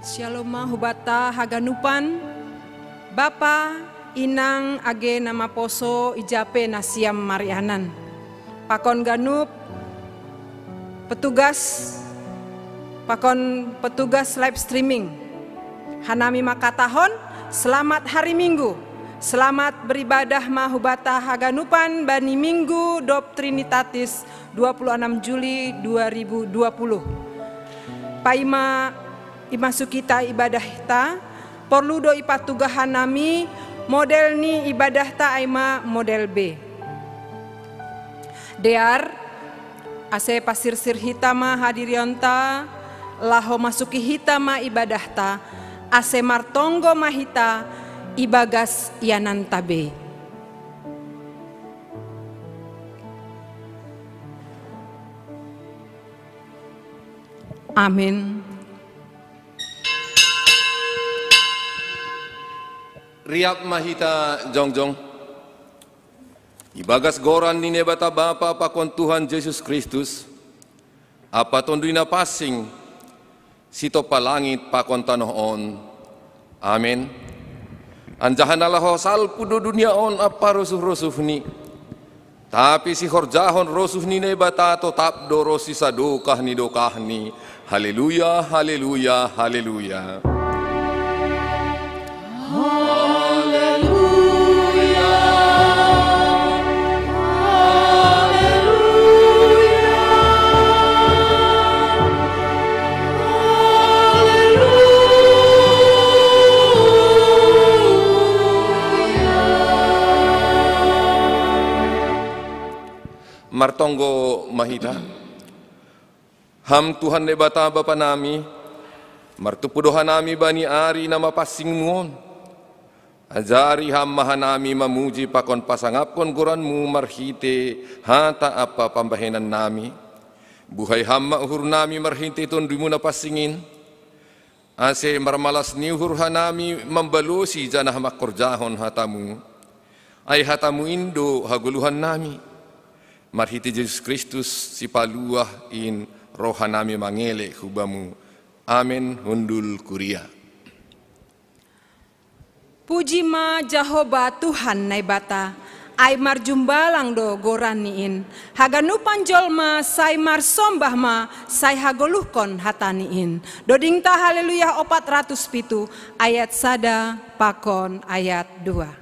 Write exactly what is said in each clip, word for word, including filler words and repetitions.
Shalom ma hubata haganupan, Bapa, Inang, age na maposo i ja pe nasiam marianan. Pakon ganup petugas, pakon petugas live streaming. Hanami makatahon, selamat hari Minggu. Selamat beribadah ma hubata haganupan bani Minggu dob Trinitatis dua puluh enam Juli dua ribu dua puluh. Paima imasuki ta ibadahta, porlu do ipatugah hanami model ni ibadahta ai ma model B. Dear, ase pasirsir hita ma hadirionta, laho masuki hita ma ibadahta, ase martonggo ma hita ibagas iananta be. Amin. Riap ma hita jongjong. Ibagas goran ni Naibata Bapa pakon Tuhan Jesus Kristus, ampa Tonduy Napansing, sitompa langit pakon tanoh on. Amen. Anjaha na laho salpu do dunia on ampa rosuh-rosuhni. Tapi sihorjahon rosuh ni Naibata totap do ronsi sadokah ni dokahni. Haleluya, haleluya, haleluya. Haleluya. Haleluya. Martonggo ma hita. Ham Tuhan Naibata Bapa nami, martumpu do hanami bani ari na mapansingmu on. Ajari Ham ma hanami mamuji pakon pasangapkon goranmu marhite hata ampa pambahenan nami. Buhai Ham ma uhur nami marhite Tonduymu Napansing in, ase marmalas ni uhur hanami mambalosi janah mangkorjahon hatamu. Ai hatamu in do hagoluhan nami. Marhite Jesus Kristus Sipaluah in roha nami mangelek hu Bamu. Amen. Hundul kuria. Puji ma Jahowa Tuhan Naibata, ai marjumbalang do goranni in. Haganupan jolma sai marsombah ma, sai hagoluhkon hatani in. Dodingta Haleluya opat ratus pitu, ayat sada pakon ayat dua.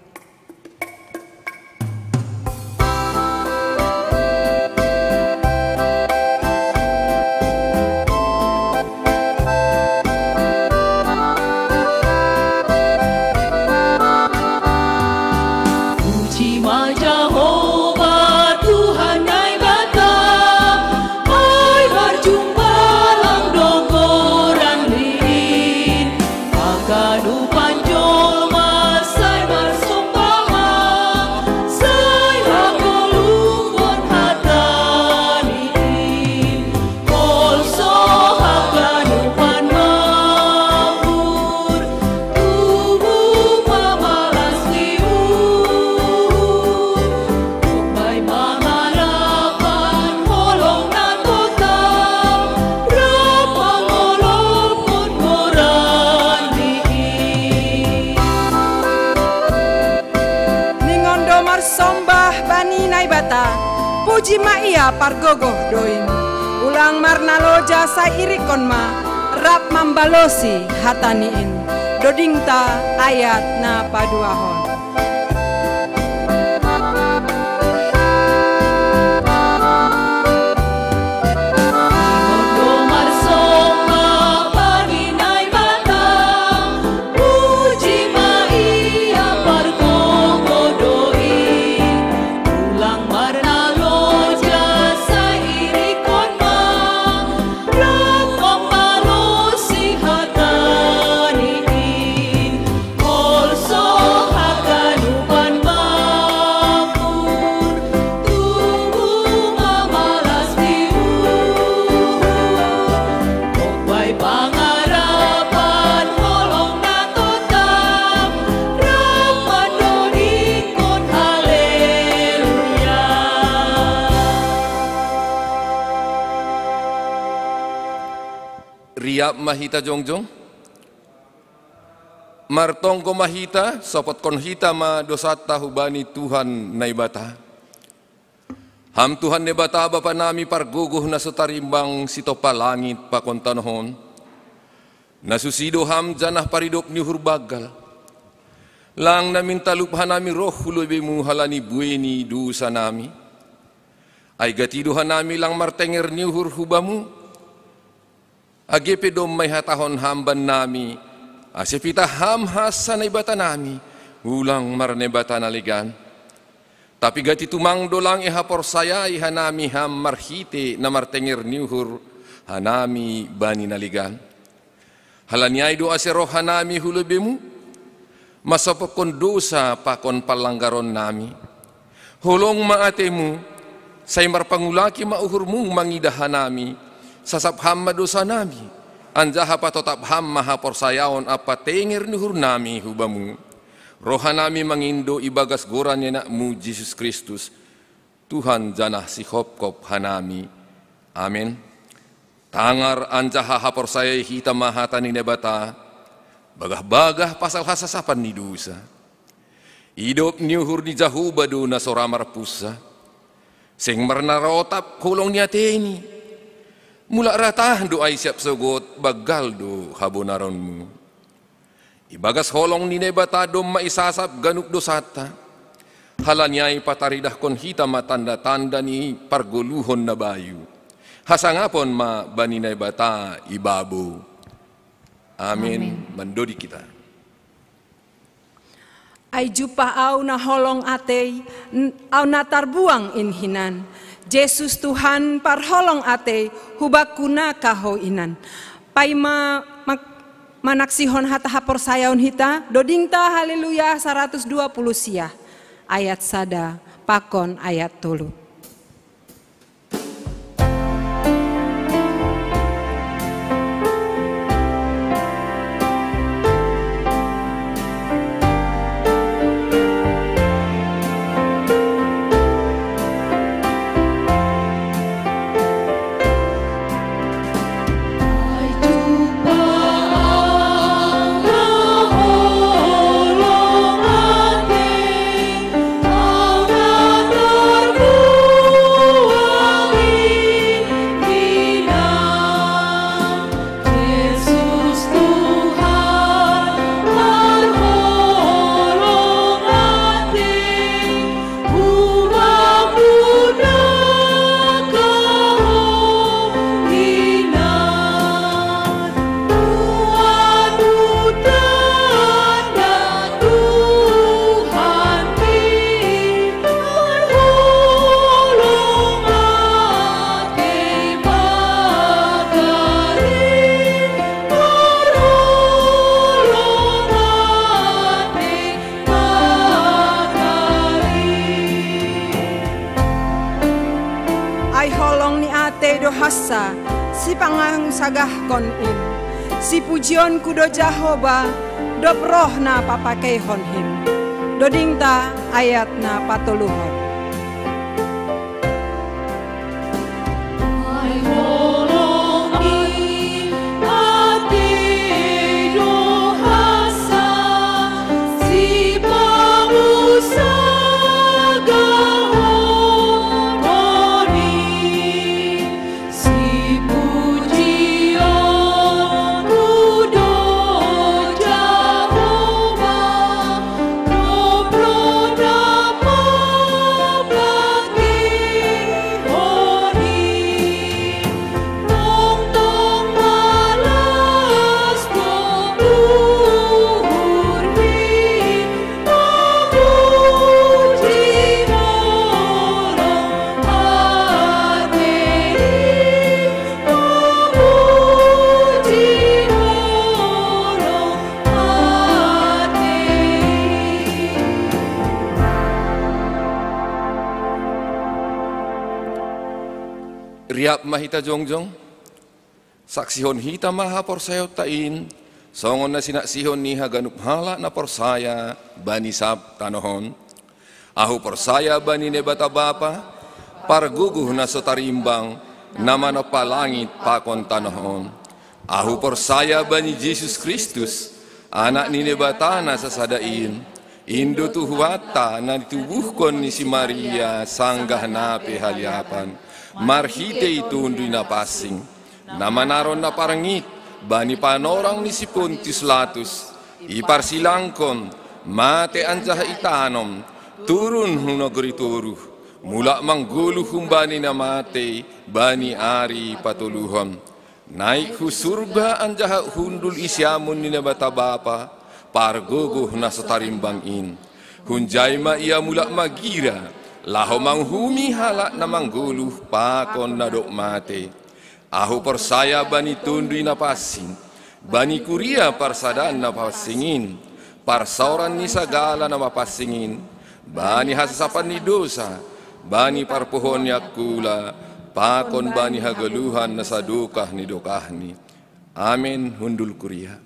Puji ma Jahowa Tuhan Naibata, ai marjumbalang do goranni in. Haganupan jolma sai marsombah ma, sai hagoluhkon hatani in. Holso haganupan makmur, tubu ma malas ni uhur. Bai mangarapan holong na totap, rap mangolophon goranni in. Ningon do marsombah bani Naibata, puji ma Ia pargogoh doing. Ulang marnaloja sai irikkon ma, rap mambalosi hatani in. Dodingta ayat na paduahon. Ningon do marsombah bani Naibata, puji ma Ia pargogoh doing. Ulang marnaloja sai irikkon ma, rap mambalosi hatani in. Holso haganupan makmur, tubu ma malas ni uhur. Gok bai pangarapan holong na totap, rap mandodingkon haleluya. Riap ma hita jongjong. Martonggo ma hita, sopotkon hita ma dosanta hubani Tuhan Naibata. Ham Tuhan Naibata Bapa nami pargogoh na so tarimbang sitompa langit pakon tanoh on. Na susi do Ham janah paridop ni uhur banggal. Lang namin talup hanami roh hu lobeiMu halani buei ni dosa nami. Ai gati do hanami lang martenger ni uhur hu Bamu. Age pe domma ihatahon Ham bannami, ase pitah Ham hansa Naibata nami, ulang marnaibata na legan. Tapi gati tumang do lang ihaporsayai hanami Ham marhite na martenger ni uhur hanami bani na legan. Halani ai do ase roh hanami hu lobeiMu, masopokkon dosa pakon panlanggaron nami. Holong ma ateMu, sai marpangulaki ma uhurMu mangidah hanami, sasap Ham ma dosa nami, anjaha patotap Ham ma haporsayaon ampa tenger ni uhur nami hu Bamu. Roh hanami mangindo ibagas goran ni AnakMu Jesus Kristus, Tuhan janah Sihopkop hanami. Amen. Tangar anjaha haporsayai hita ma hata ni Naibata, bagah-bagah pasal hasasapan ni dosa. Idop ni uhur ni Jahowa do na so ra marpunsa. Seng marnarotap holong ni ateini. Mulak ra tah do ai siap sogot banggal do habonaronMu. Ibagas holong ni Naibata domma isasap ganup dosanta. Halani ai pataridahkon hita ma tanda-tanda ni pargoluhon na bayu. Hasangapon ma bani Naibata ibabo. Amin. Amin. Mandodi kita. Ai jumpah ahu na holong atei, n-, ahu na tarbuang in hinan. Jesus Tuhan parholong atei, hubakku na kahou inan. Paima mak-, manaksihon hata haporsayaon hita, dodingta Haleluya saratus dua puluh sia, ayat sada pakon ayat tolu. Ai holong ni atei do hansa, sipangansagahkon in. Sipujionku do Jahowa, dob roh na papakeihon him. Dodingta ayat na patoluhon. Riap ma hita jongjong. Saksihon hita ma haporsayaonta in, songon na sinaksihon ni haganup halak na porsaya bani sab tanoh on. Ahu porsaya bani Naibata Bapa, pargogoh na so tarimbang, na manompa langit pakon tanoh on. Ahu porsaya bani Jesus Kristus, Anak ni Naibata na sasada in, in do tuhuanta na nitubuhkon ni si Maria sanggah na pe haliapan, marhitei Tonduy Napansing, na manaron na parngit bani panorang ni si Pontius Latus, iparsilangkon, mate anjaha itanom, turun hu nagori toruh, mulak manggoluh humbani na matei bani ari patoluhon. Naik hu surga anjaha hundul i siamun ni Naibata Bapa, pargogoh na so tarimbang in. Hunjai ma ia mulak magira, laho manguhumi halak na manggoluh pakon na dob matei. Ahu porsaya bani Tonduy Napansing, bani kuria parsadaan na pansing in, parsaoran ni sagala na mapansing in, bani hasasapan ni dosa, bani parpuhoon ni Angkula, pakon bani hagoluhan na sadokah ni dokahni. Amen. Hundul kuria.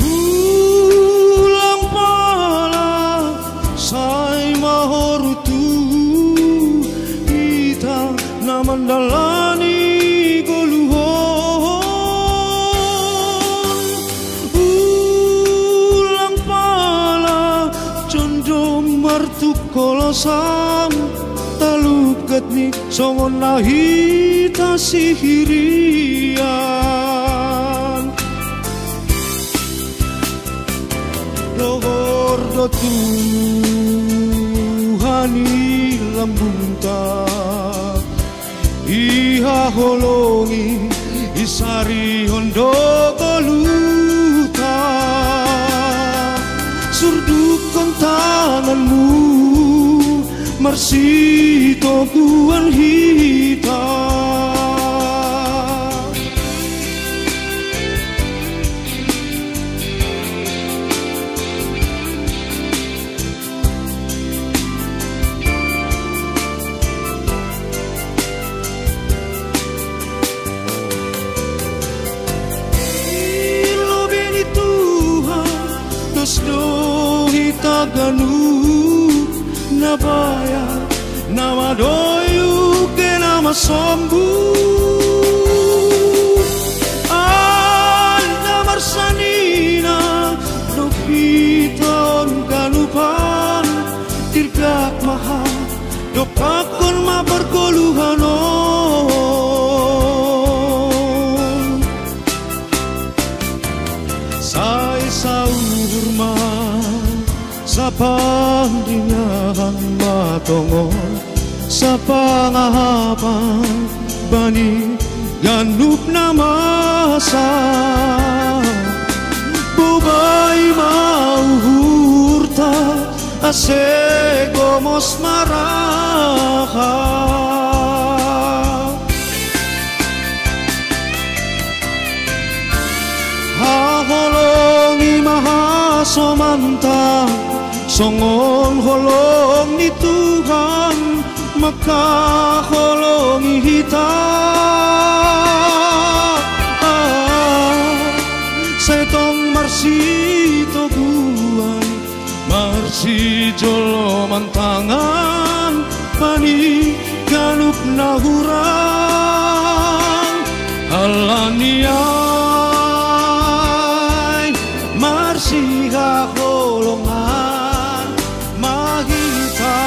Ulang pala sai mahoru tu hita na mandalani goluh on. Ulang pala condong martukolosan, talupket ni songon na hita sihirian. Dohor do Tuhan i lambungta, ihaholongi, isarihon do goluhta. Surdukkon tanganmu, marsitoguan hita. Lobei ni Tuhan, dos do hita ganup, na bayak, na madoyuk, na masombu. Ai na marsanina dohot hita on ganupan, dirgak ma Ham, dompakkon ma pargoluhan on. Sai sauhur ma, sapandingahan ma tongon, sapangahapan bani ganup na masa. Bobai ma uhurta, ase gomos ma raha. Haholongi ma hasomanta, songon holong ni Tuhan mangkaholongi hita. Sai tong marsitoguan, marsijoloman tangan bani ganup na hurang. Ala ni ai marsihaholongan ma hita.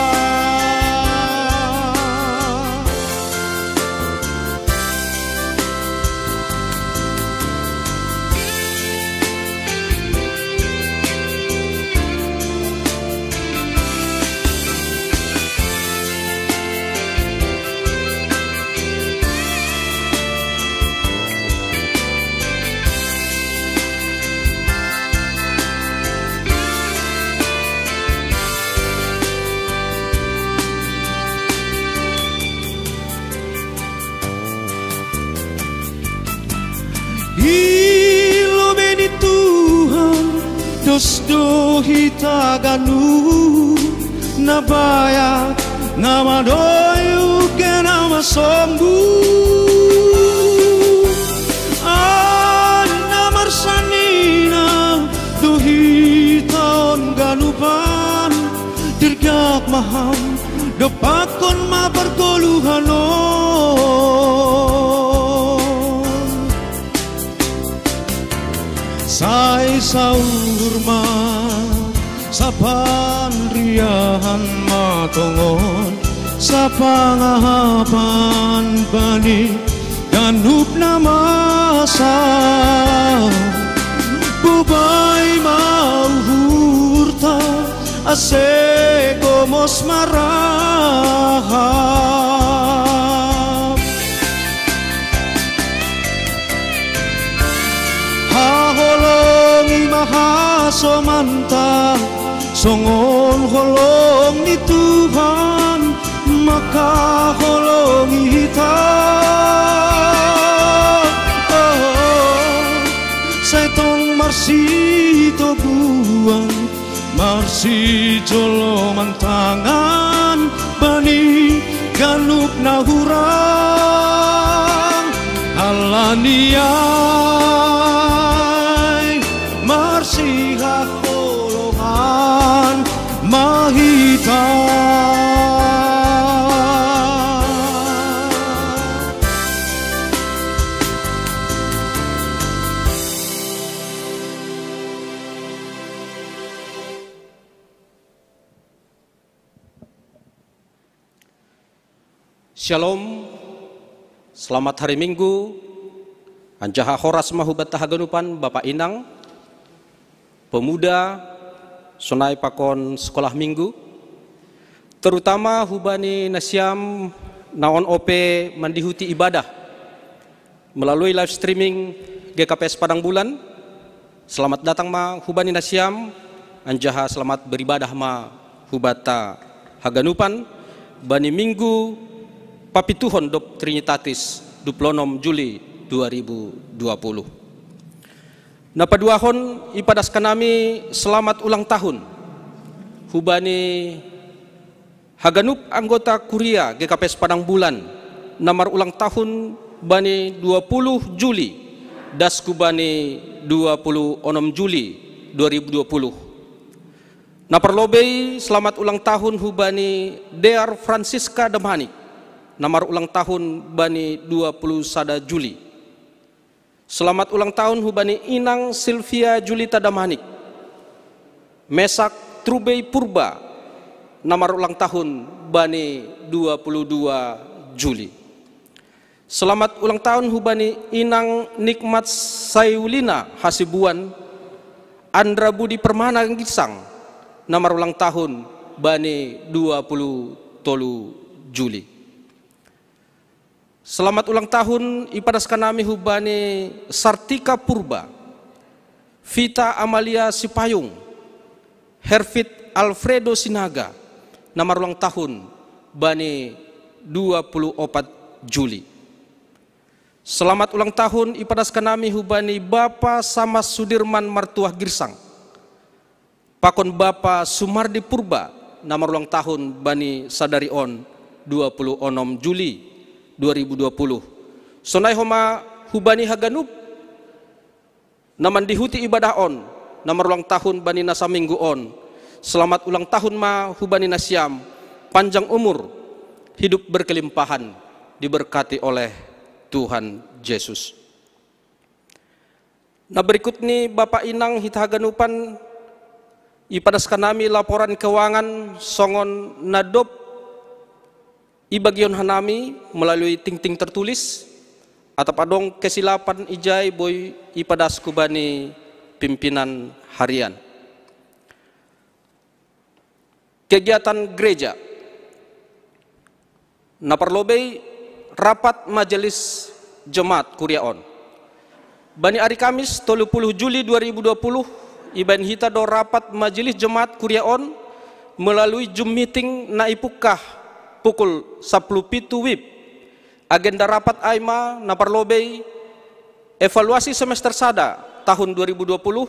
Dohita ganu na baya na madoyu kena masombu. Anna marsanina dohita on ganupan dirgak maham dopakon ma pargoluhan on. Sai saulur ma sapanriahan ma tongon sapangahapan bani ganup na masa. Bubai ma uhurta ase gomos marahap. Haholongi ma hasomanta songon holong ni Tuhan mangkaholongi hita. Oh, sai tong marsitoguan, marsijoloman tangan bani ganup na hurang. Ala ni ai marsihaholongan ma hita. Shalom. Selamat hari Minggu. Anjaha horas ma hubanta haganupan, Bapak Inang, pemuda, sonai pakon sekolah minggu, terutama hubani nasiam na on ope mandihuti ibadah melalui live streaming G K P S Padang Bulan. Selamat datang ma hubani nasiam, anjaha selamat beribadah ma hubanta haganupan bani Minggu papituhon dob Trinitatis, dua puluh enam Juli dua ribu dua puluh. Na paduahon, ipadaskan nami selamat ulang tahun hubani haganup anggota kuria G K P S Padang Bulan na marulang tahun bani dua puluh Juli, das hu bani dua puluh onom Juli dua ribu dua puluh. Na parlobei selamat ulang tahun hubani Dear Francisca Damanik na marulang tahun bani dua puluh sada Juli. Selamat ulang tahun hubani Inang Silvia Julita Damanik, Mesak Trubei Purba na marulang tahun bani dua puluh dua Juli. Selamat ulang tahun hubani Inang Nikmat Sayulina Hasibuan, Andra Budi Permana Girsang na marulang tahun bani dua puluh tolu Juli. Selamat ulang tahun ipadaskan nami hubani Sartika Purba, Vita Amalia Sipayung, Hervit Alfredo Sinaga na marulang tahun bani dua puluh opat Juli. Selamat ulang tahun ipadaskan nami hubani Bapa Samas Sudirman Martuah Girsang pakon Bapa Sumardi Purba na marulang tahun bani sadari on, dua puluh onom Juli dua ribu dua puluh. Sonai homa hubani haganup na mandihuti ibadah on na marulang tahun bani na saminggu on. Selamat ulang tahun ma hubani nasiam, panjang umur, hidup berkelimpahan, diberkati oleh Tuhan Yesus. Na berikut ni Bapak Inang hita haganupan, ipadaskan nami laporan keuangan songon na dob ibagihon hanami melalui tingting tertulis, atap adong kesilapan ijai boi ipadas hubani pimpinan harian. Kegiatan gereja. Na parlobei, rapat majelis jemaat kuria on. Bani ari Kamis tolu puluh Juli dua ribu dua puluh, ibaen hita do rapat majelis jemaat kuria on melalui Zoom meeting na ipungkah pukul sapuluh pitu wib. Agenda rapat ai ma na parlobei, evaluasi semester sada tahun dua ribu dua puluh,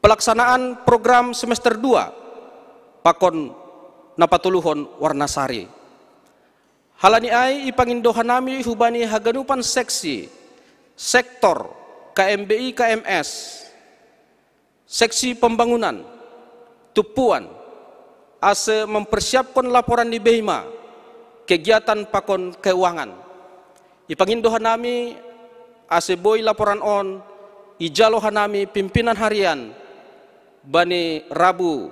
Pelaksanaan program semester dua pakon napatoluhon Warnasari. Halani ai ipangindo hanami hubani haganupan seksi, sektor, K M B I, K M S, seksi pembangunan, tumpuan, ase mempersiapkon laporan ni bei ma kegiatan pakon keuangan. Ipangindo hanami ase boi laporan on ijalo hanami pimpinan harian bani Rabu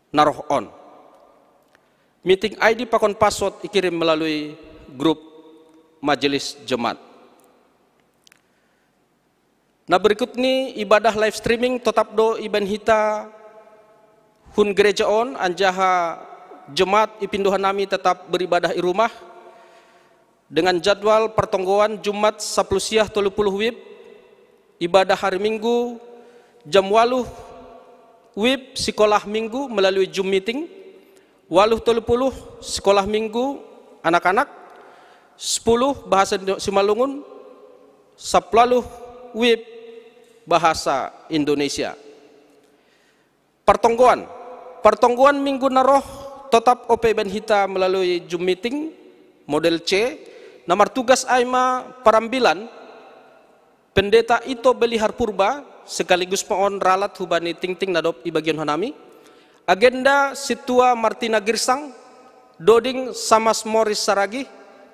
na roh on. Meeting I D pakon password ikirim melalui grup Majelis Jemaat. Nah, berikut ni ibadah live streaming tetap do iban hita hun gereja on, anjaha jemaat ipindo hanami tetap beribadah i rumah, dengan jadwal pertonggoan Jumat sapuluh siah tolu puluh wib, ibadah hari Minggu jam waluh wib, sekolah Minggu melalui Zoom meeting, waluh tolu puluh sekolah Minggu anak-anak, sepuluh bahasa Indo-, Simalungun, sapuluh wib bahasa Indonesia. Pertonggoan. Pertonggoan Minggu na roh tetap ope iban hita melalui Zoom meeting model C, na martugas ai ma parambilan Pendeta Ito Belihar Purba, sekaligus ma on ralat hubani tingting na dob ibagion hanami. Agenda Sintua Martina Girsang, doding Samas Moris Saragih,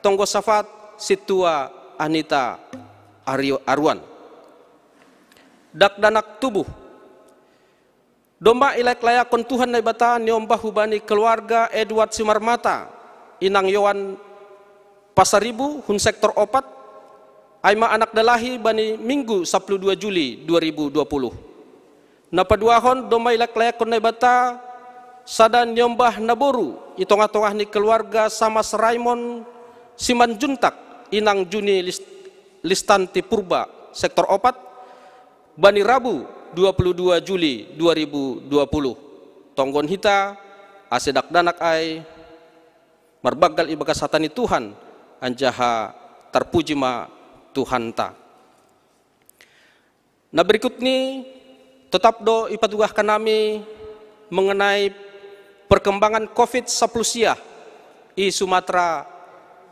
tonggo syafaat Sintua Anita Ario-, Aruan. Dakdanak tubuh. Domma ilayak-layakkon Tuhan Naibata niombah hubani keluarga Edward Simarmata, inang Yowan Pasaribu, hun sektor opat, ai ma anak dalahi bani Minggu sapuluh dua Juli dua ribu dua puluh. Na paduahon, domma ilayak-layakkon Naibata sada niombah naboru i tongah-tongah ni keluarga Samas Raimon Simanjuntak, inang Juni Lis-, Listanti Purba, sektor opat, bani Rabu dua puluh dua Juli dua ribu dua puluh. Tonggon hita ase dakdanak ai marbanggal ibagas hata ni Tuhan, anjaha tarpuji ma Tuhanta. Nah, berikut ni tetap do ipatugahkan nami mengenai perkembangan covid sapuluh siah i Sumatera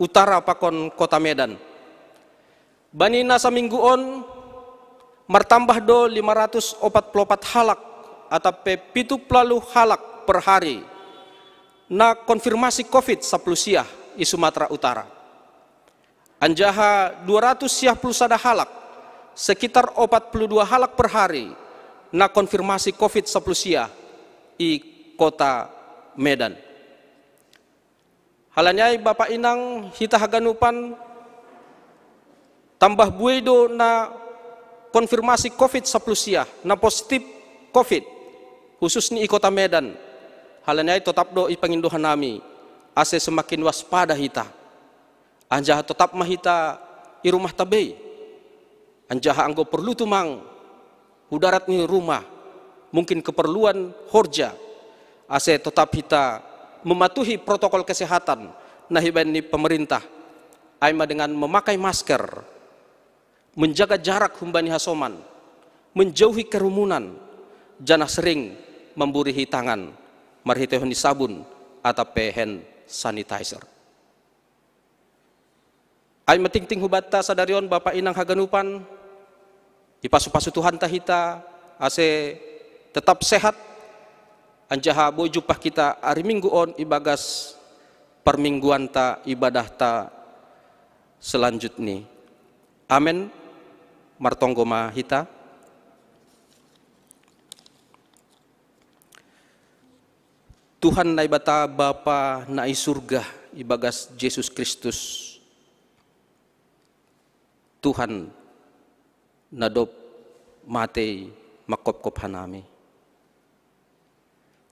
Utara pakon Kota Medan. Bani na saminggu on, martambah do lima ratus opat puluh opat halak, atap pe pitu puluh halak per hari, na konfirmasi covid sapuluh siah i Sumatera Utara. Anjaha dua ratus siah puluh sada halak, sekitar opat puluh dua halak per hari, na konfirmasi covid sapuluh siah i Kota Medan. Halani ai, Bapa Inang, hita haganupan, tambah buei do na konfirmasi covid sapuluh siah, na positif covid, khusus ni i Kota Medan. Halani ai, tetap do ipangindo hanami ase semakin waspada hita. Anjaha tetap ma hita i rumahta bei. Anjaha anggo porlu tumang hu darat ni rumah, mungkin keperluan horja, ase tetap hita mematuhi protokol kesehatan na ibaen ni pemerintah, ai ma dengan memakai masker, menjaga jarak humbani hasoman, menjauhi kerumunan, janah sering memburihi tangan marhiteihon ni sabun atap pe hand sanitizer. Ai ma tingting hubanta sadari on, Bapa Inang haganupan, ipasu-pasu Tuhanta hita ase tetap sehat, anjaha boi jumpah hita ari Minggu on ibagas parmingguanta, ibadahta selanjutni. Amen. Martonggo ma hita. Tuhan Naibata, Bapa na i surga, ibagas Jesus Kristus, Tuhan na dob matei mangkopkop hanami.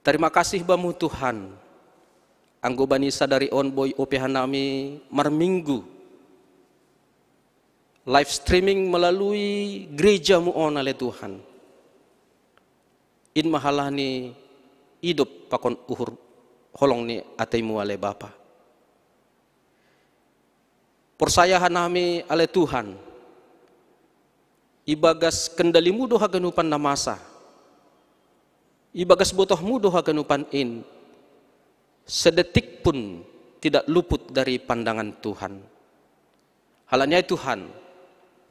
Tarima kasih Bamu, Tuhan, anggo bani sadari on boi ope hanami marminggu live streaming melalui gereja-Mu on, ale Tuhan. In ma halani idop pakon uhur holong ni atei-Mu, ale Bapa. Porsaya hanami, ale Tuhan, Ibagas kendalimu do haganupan na masa, ibagas botohmu do haganupan in, sedetik pun tidak luput dari pandangan Tuhan. Halani ai Tuhan,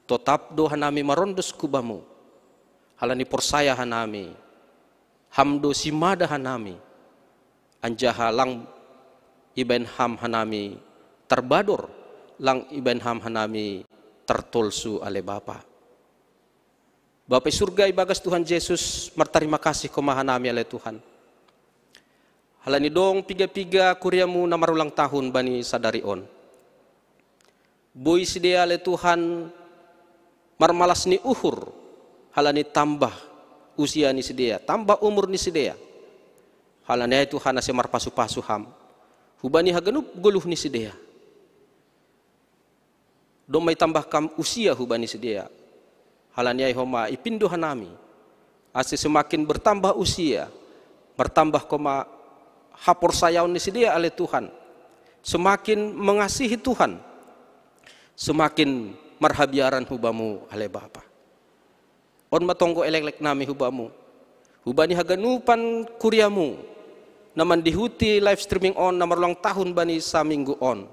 totap do hanami marondos ku Bamu, halani porsaya hanami, Ham do simada hanami, anjaha lang ibaen Ham hanami tarbador, lang ibaen Ham hanami tartolsu ale Bapa. Bapa i surga, ibagas Tuhan Jesus, martarima kasih Ho ma hanami ale Tuhan. Halani dong piga-piga kuriamu na marulang tahun bani sadari on. Boi sidea ale Tuhan marmalas ni uhur, halani tambah usia ni sidea, tambah umur ni sidea. Halani ai Tuhan, ase marpasu-pasu Ham hubani haganup goluh ni sidea. Domma itambah Kam usia hubani sidea. Halani ai Ho ma ipindo hanami, ase semakin bertambah usia, martambah Ho ma haporsayaon ni sidea ale Tuhan, semakin mengasihi Tuhan, semakin marhabiaran hu Bamu ale Bapa. On ma tonggo eleklek nami hu Bamu, hubani haganupan kuriamu na mandihuti live streaming on na marulang tahun bani saminggu on,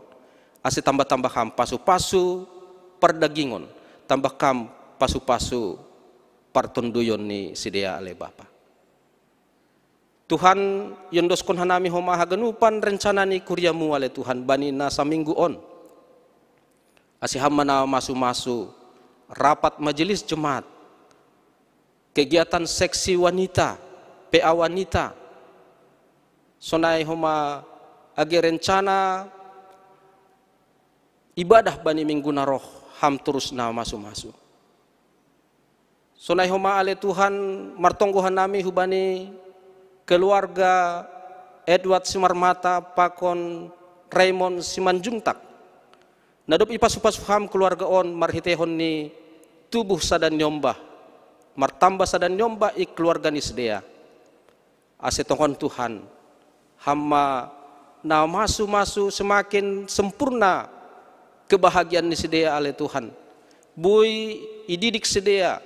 ase tambah-tambah Kam pasu-pasu pardagingon, tambah Kam pasu-pasu partonduyon ni sidea ale Bapa. Tuhan, iondoskon hanami Ho ma haganupan rencana ni kuriamu ale Tuhan bani na saminggu on. Ase Ham ma na masu-masu rapat majelis jemaat, kegiatan seksi wanita, P A wanita, sonai Ho ma age rencana ibadah bani minggu na roh, Ham torus na masu-masu. Sonai Ho ma ale Tuhan, martonggo hanami hubani keluarga Edward Simarmata pakon Raymond Simanjuntak, na dob ipasu-pasu Ham keluarga on marhiteihon ni tubuh sada niombah, martambah sada niombah i keluarga ni sidea. Ase tongon Tuhan, Ham ma na masu-masu semakin sempurna kebahagiaan ni sidea ale Tuhan. Boi ididik sidea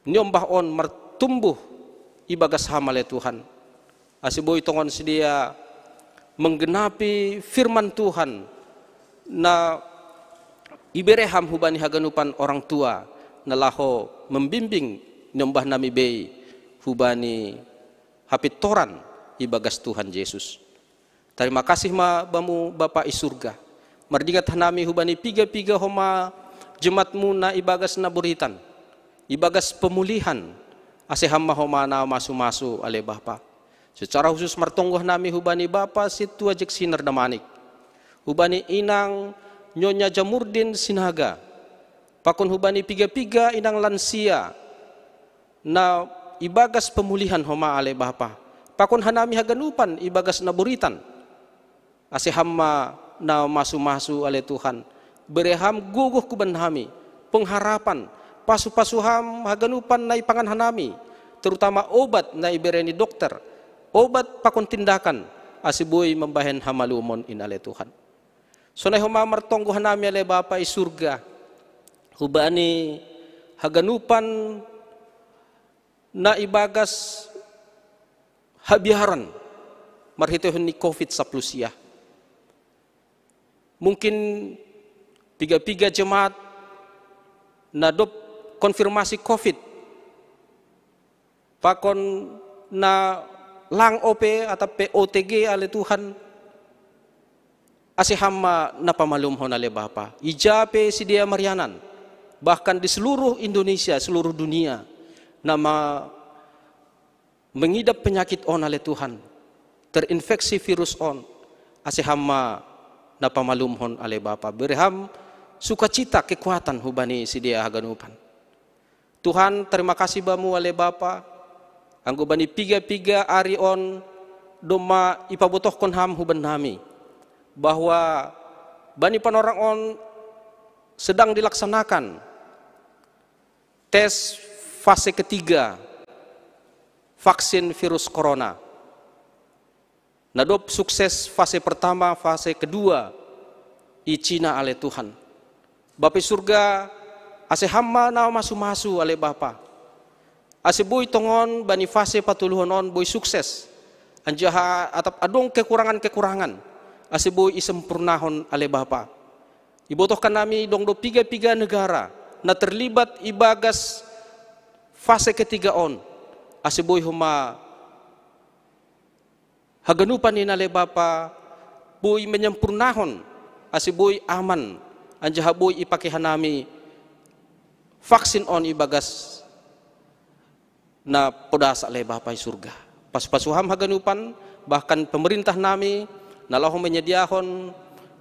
niombah on martumbuh ibagas Ham ale Tuhan. Ase boi tongon sidea menggenapi firman Tuhan na ibere Ham hubani haganupan orang tua, na laho membimbing niombah nami bei hubani hapintoran ibagas Tuhan Jesus. Tarima kasih ma Bamu Bapa i surga. Mardingat hanami hubani piga-piga Ho ma jemaat-Mu na ibagas na buritan, ibagas pemulihan, ase Ham ma Ho ma na masu-masu ale Bapa. Secara khusus martonggo hanami hubani Bapa Sintua Jeksinar Damanik, hubani inang Nyonya Jamurdin Sinaga, pakon hubani piga-piga inang lansia na ibagas pemulihan Ho ma ale Bapa, pakon hanami haganupan ibagas na buritan. Ase Ham ma na masu-masu ale Tuhan, bere Ham gogoh kuban nami, pengharapan, pasu-pasu Ham haganupan na ipangan hanami, terutama obat na ibere ni dokter, obat pakon tindakan, ase boi mambahen hamalumon in ale Tuhan. Sonai Ho ma martonggo hanami ale Bapa i surga, hubani haganupan na ibagas habiaran marhiteihon ni covid sapuluh sia. Mungkin piga-piga jemaat na dob konfirmasi covid, pakon na lang ope atap pe O T G ale Tuhan, ase Ham ma na pamalumhon ale Bapa. Ija pe sidea marianan, bahkan di seluruh Indonesia, seluruh dunia, na ma mengidap penyakit on ale Tuhan, terinfeksi virus on, ase Ham ma na pamalumhon ale Bapa. Bere Ham sukacita, kekuatan hubani sidea haganupan. Tuhan, tarima kasih Bamu ale Bapa, anggo bani piga-piga ari on domma ipabotohkon Ham huban nami, bahwa bani panorang on sedang dilaksanakan tes fase ketiga vaksin virus corona. Na dob sukses fase pertama, fase kedua i Cina ale Tuhan. Bapa i surga, Ase Ham ma na masu-masu ale Bapa. Ase boi tongon bani fase patoluhon on boi sukses. Anjaha atap adong kekurangan-kekurangan, ase boi isempurnahon ale Bapa. Ibotohkan nami dong do piga-piga negara na terlibat ibagas fase ketiga on, ase boi homa haganupan in ale Bapa boi menyempurnahon, ase boi aman, anjaha boi ipake hanami vaksin on ibagas na podas ale Bapa i surga. Pasu-pasu Ham haganupan, bahkan pemerintah nami na laho menyediahon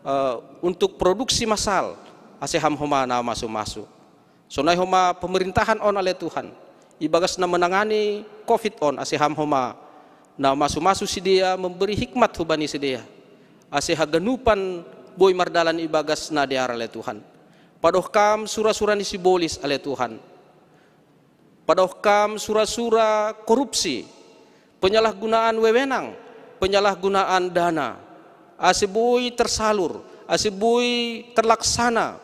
uh, untuk produksi massal, ase Ham homa na masu-masu. Sonai homa pemerintahan on ale Tuhan, ibagas na menangani covid on, ase Ham homa na masu-masu sidea, memberi hikmat hubani sidea, ase haganupan boi mardalan ibagas na dear ale Tuhan. Padoh Kam sura-sura ni sibolis ale Tuhan. Padoh Kam sura-sura korupsi, penyalahgunaan wewenang, penyalahgunaan dana, ase boi tersalur, ase boi terlaksana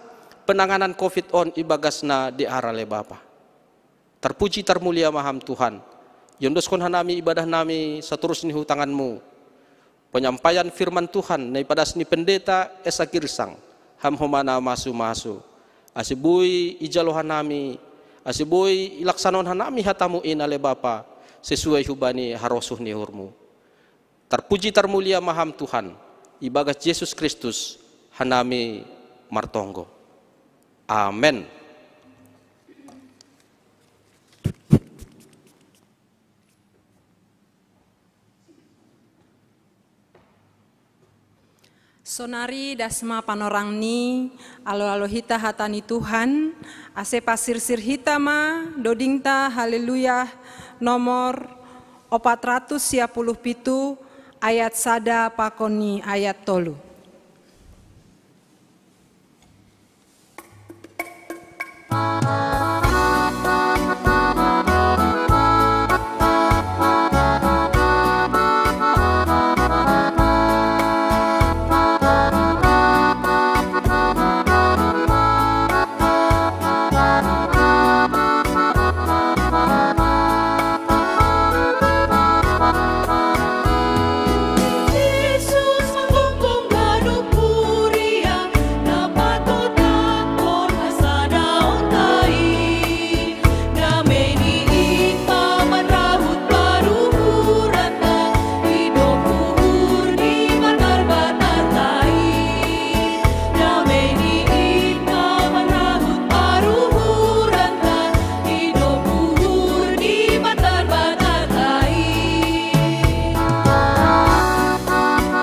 penanganan covid on ibagas na dear ale Bapa. Tarpuji tarmulia ma Ham Tuhan. Iondoskon hanami ibadah nami satorus ni hu tangan-Mu. Penyampaian firman Tuhan na ipadas ni Pendeta Esa Girsang, Ham homa na masu-masu, ase boi ijalo hanami, ase boi ilaksanahon hanami hata-Mu in ale Bapa, sesuai hubani harosuh ni uhur-Mu. Tarpuji tarmulia ma Ham Tuhan. Ibagas Jesus Kristus hanami martonggo. Amen. Sonari das ma panorang ni alo-alo hita hata ni Tuhan, ase pasirsir hita ma dodingta Haleluya nomor opat ratus sia puluh pitu, ayat sada pakon ni ayat tolu.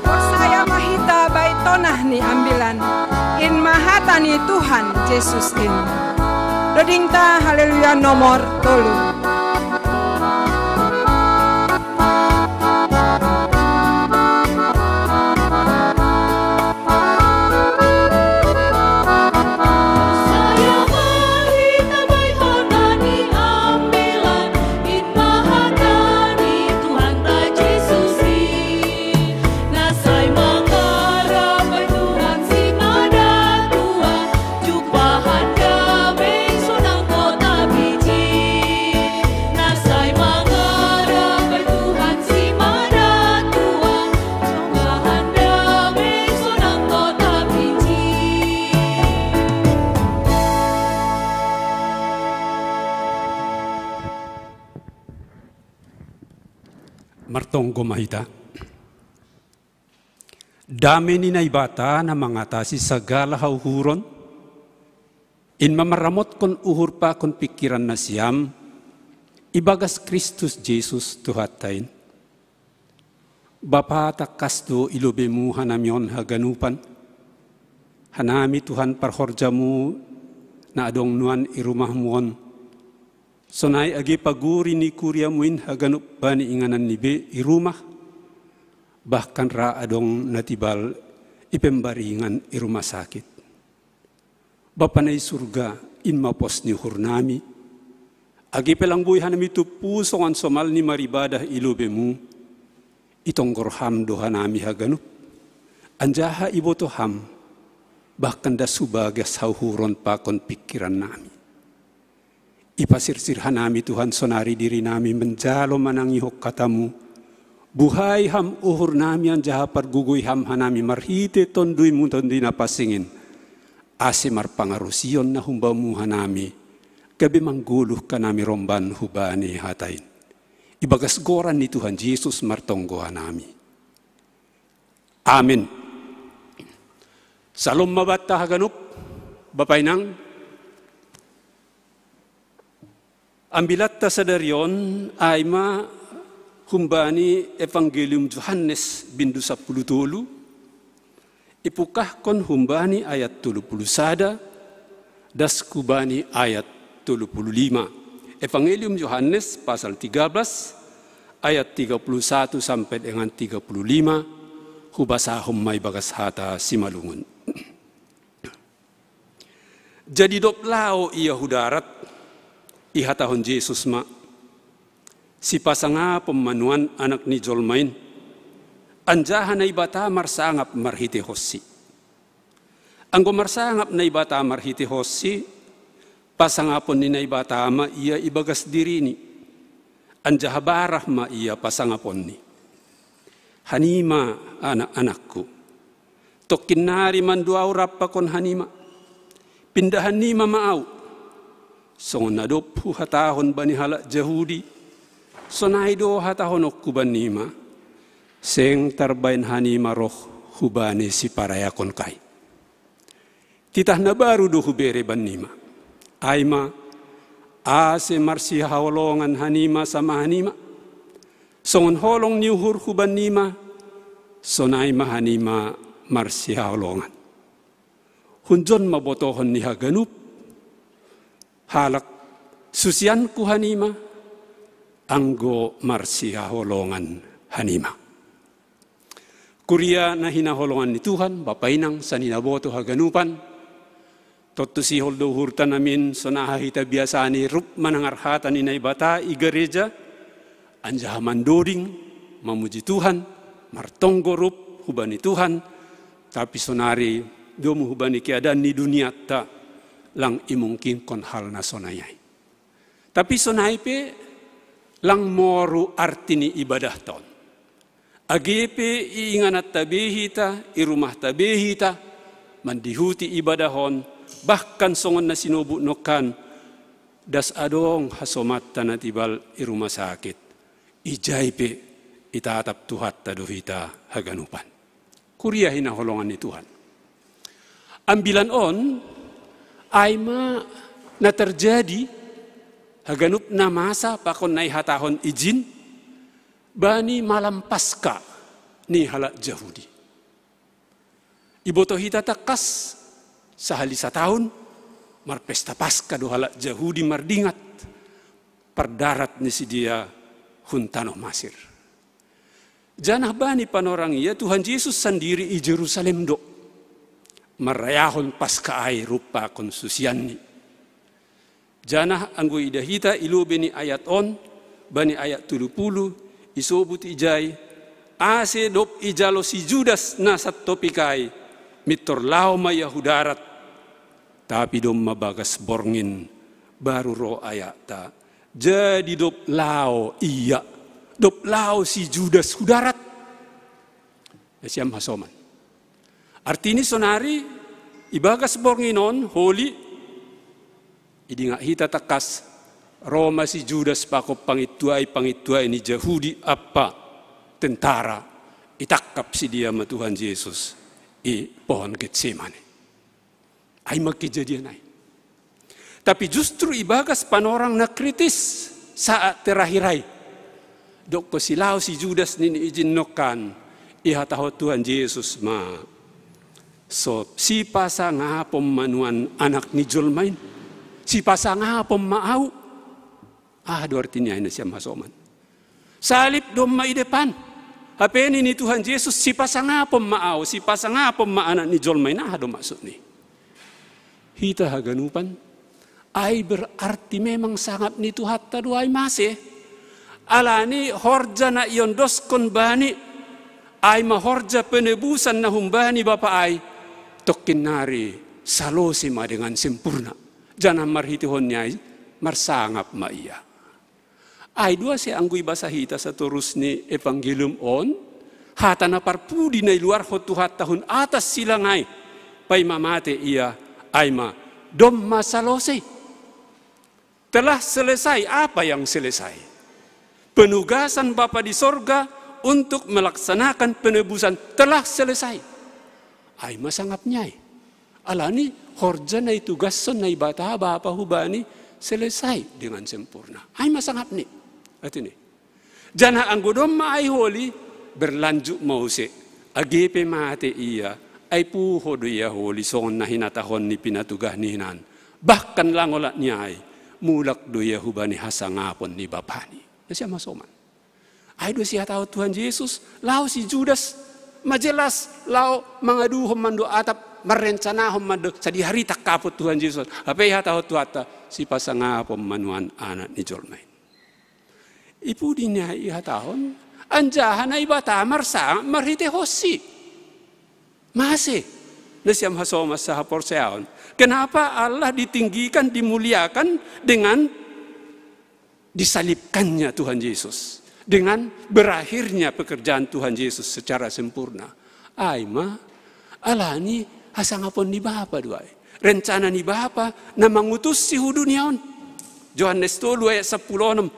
Porsaya ma hita bai tonah ni ambilan, in ma hata ni Tuhan Jesus in. Dodingta Haleluya nomor tolu. Martonggo ma hita. Dame ni Naibata na mangatasi sagala hauhuron, in ma maramotkon uhur pakon pingkiran nasiam, ibagas Kristus Jesus Tuhanta in. Bapa, tangkas do i lobei-Mu hanami on haganupan. Hanami Tuhan parhorja-Mu na adong nuan i rumah-Mu on. Sonai age paguri ni kuria-Mu in haganup bani inganan ni be i rumah, bahkan ra adong na tibal i pembaringan i rumah sakit. Bapa na i surga, in ma pos ni uhurnami. Age pe lang boi hanami tumpu songon somal ni maribadah i lobei-Mu, itonggor Ham do hanami haganup, anjaha iboto Ham, bahkan das hubagas hauhuron pakon pingkiran nami. Ipasirsir hanami Tuhan sonari diri nami manjalo manangihon hatamu. Buhai ham uhur nami anjaha pargogoi ham hanami marhite tonduymu Tondi na pansing in. Ase marpangarusion na humbamu hanami, gabe manggoluh hanami romban hubani hata in. Ibagas goran ni Tuhan Jesus martonggo hanami. Amin. Salom ma banta haganup, Bapa Inang. Ambilanta sadari on ai ma humbani Evangelium Johannes bindu sapuluh tolu, ipungkahkon humbani ayat tolu puluh sada, das hubani ayat tolu puluh lima. Evangelium Johannes pasal tiga belas ayat tiga puluh satu sampai dengan tiga puluh lima, hubasahon ma ibagas hata Simalungun. Jadi dob laho ia hu darat, ihatahon Jesus ma, sipasangapon ma nuan Anak ni jolma in, anjaha Naibata marsangap marhitehonsi. Anggo marsangap Naibata marhitehonsi, pasangapon ni Naibata ma ia ibagas dirini, anjaha barah ma ia pasangaponni. Hanima anak-anakku, tongkin nari manduau rap pakon hanima. Pindahan nima ma ahu. Songon na dob huhatahon bani halak Jahudi, sonai do hatahononku bannima, seng tarbaen hanima roh hubani siparayakonkai. Titah na baru do hubere bannima. Ai ma, ase marsihaholongan hanima sama hanima. Songon holong ni uhurhu bannima, sonai ma hanima marsihaholongan. Hunjon ma botohon ni haganup halak susianku hanima, anggo marsihaholongan hanima. Kuria na hinaholongan ni Tuhan, Bapa Inang, sanina boto haganupan, tontu sihol do uhurta namin sonaha hita biasa ni rup manangar hata ni Naibata i gareja, anjaha mandoding, mamuji Tuhan, martonggo rup hubani Tuhan, tapi sonari domu hubani keadaan ni dunianta lang imungkinkon hal na sonai ai. Tapi sonai pe lang moru arti ni ibadahta on. Age pe i ingananta be hita, i rumahta be hita, mandihuti ibadah on, bahkan songon na sinobut nongkan, das adong hasomanta na tibal i rumah sakit. Ijai pe itatap Tuhanta do hita haganupan. Kuria hinaholongan ni Tuhan. Ambilan on, ai ma na terjadi haganup na masa pakon na ihatahon ijin, bani malam Paska ni halak Jahudi. Iboto hita tangkas sahali sataon marpesta Paska do halak Jahudi mardingat pardarat ni sidea hun tanoh Masir. Janah bani panorang ia Tuhan Jesus sandiri i Jerusalem do, marrayahon Paska ai rup pakon susianni. Janah anggo idah hita i lobei ni ayat on, bani ayat tolu puluh, isobut ijai, ase dob ijalo si Judas na santopik ai, mintor laho ma ia hu darat, tapi domma bagas borngin baru ro ayakta. Jadi dob laho ia, dob laho si Judas hu darat. Nasiam hasoman. Artini sonari ibagas borngin on holi, idingat hita tangkas, ro ma si Judas pakon pangintuai-pangintuai ni Jahudi ampa tentara, itangkap sidea ma Tuhan Jesus i pohon Getsemane. Ai ma kejadian ai. Tapi justru ibagas panorang na kritis saat terakhir ai, dokkon si laho si Judas nini ijin nongkan, ihatahon Tuhan Jesus ma, so sipasangapon ma nuan Anak ni jolma in, sipasangapon ma ahu. Aha do artini ai nasiam hasoman? Salib domma i depan. Hape nini Tuhan Jesus, sipasangapon ma ahu, sipasangapon ma Anak ni jolma in, aha do maksudni? Hita haganupan, ai berarti memang sangap ni Tuhanta do ai masa. Alani horja na iondoskon bani, ai ma horja penebusan na humbani Bapa ai, tongkin nari salose ma dengan sempurna. Janah marhitehonni ai, Marsangap ma ia. Ai do ase anggo ibasa hita satorus ni Evangelium on, hata na parpudi na iluarhon Tuhanta hun atas silangai, paima mate ia, ai ma, domma salose. Telah selesai. Apa yang selesai? Penugasan Bapa di sorga untuk melaksanakan penebusan telah selesai. Ai ma sangap ni ai. Alani horja na itugashon Naibata Bapa hubani selesai dengan sempurna. Ai ma sangap ni. Ati ni. Janah anggo domma ai holi, berlanjut ma use. Age pe mate ia, ai puho do ia holi songon na hinatahon ni pinatugah ni hinan. Bahkan lang olat ni ai, mulak do ia hubani hasangapon ni Bapani. Nasiam hasoman. Ai do sihatahon Tuhan Yesus, laho si Judas, majelas, laho mangaduhon mando atap, marrencanahon mando, sadia haritak kaput Tuhan Yesus. Hape ihatahon Tuhanta, sipasangapon ma nuan Anak ni jolma i. Ipudi ni ai ihatahon, anjaha Naibata marsangap marhitehonsi. Mase, nasiam hasoman sahaporseaon. Kenapa Allah ditinggikan, dimuliakan dengan disalibkannya Tuhan Yesus, dengan berakhirnya pekerjaan Tuhan Yesus secara sempurna? Ai ma, alani hasangapon ni Bapa do ai. Rencana ni Bapa na mangutussi hu dunia on. Johannes tolu ayat sampulu onom.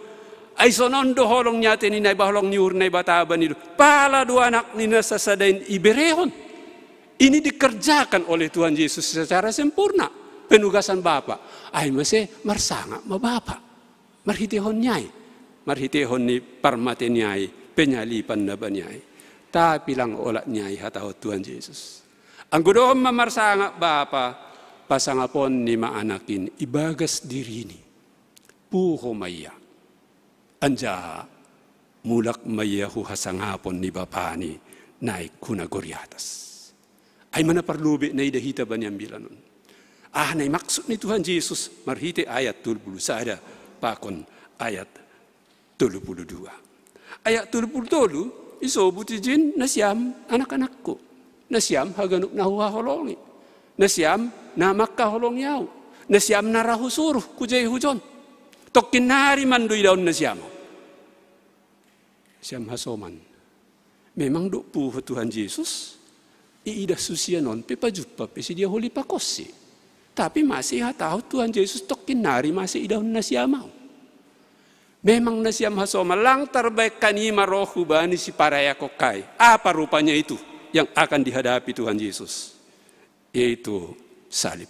Ai sonon do holong ni ate ni Naibata, holong ni uhur ni Naibata bani do. Pala do Anak ni na sasada in iberehon. Ini dikerjakan oleh Tuhan Yesus secara sempurna. Penugasan Bapa. Ai mase marsangap ma Bapa. Marhitehon ni ai. Marhitehon ni parmate ni ai. Penyaliban na bani ai. Tapi lang olat ni ai hatahon Tuhan Yesus. Anggo domma marsangap Bapa, pasangaponni ma Anak in ibagas dirini. Puho ma ia. Anjaha mulak ma ia hu hasangapon ni Bapani naik hu nagori atas. Ai ma na parlobei na idah hita bani ambilan on. Aha na i maksud ni Tuhan Yesus marhite ayat tolu pulu sada pakon ayat tolu pulu dua. Ayat tolu pulu tolu, isobut ijin nasiam anak-anakku. Nasiam haganup na huhaholongi. Nasiam na mangkaholongi ahu. Nasiam na ra husuruh hujai hujon. Tongkin nari ma do idaon nasiam ahu. Nasiam hasoman. Memang do puho Tuhan Yesus, iidah susian on pe pajumpa pe sidia holi pakonsi. Tapi mase ihatahon Tuhan Yesus tongkin nari mase idaon nasiam ahu. Memang nasiam hasoman lang tarbaen hanima roh hubani siparayakhon ai. Apa rupanya itu yang akan dihadapi Tuhan Yesus? Yaitu salib.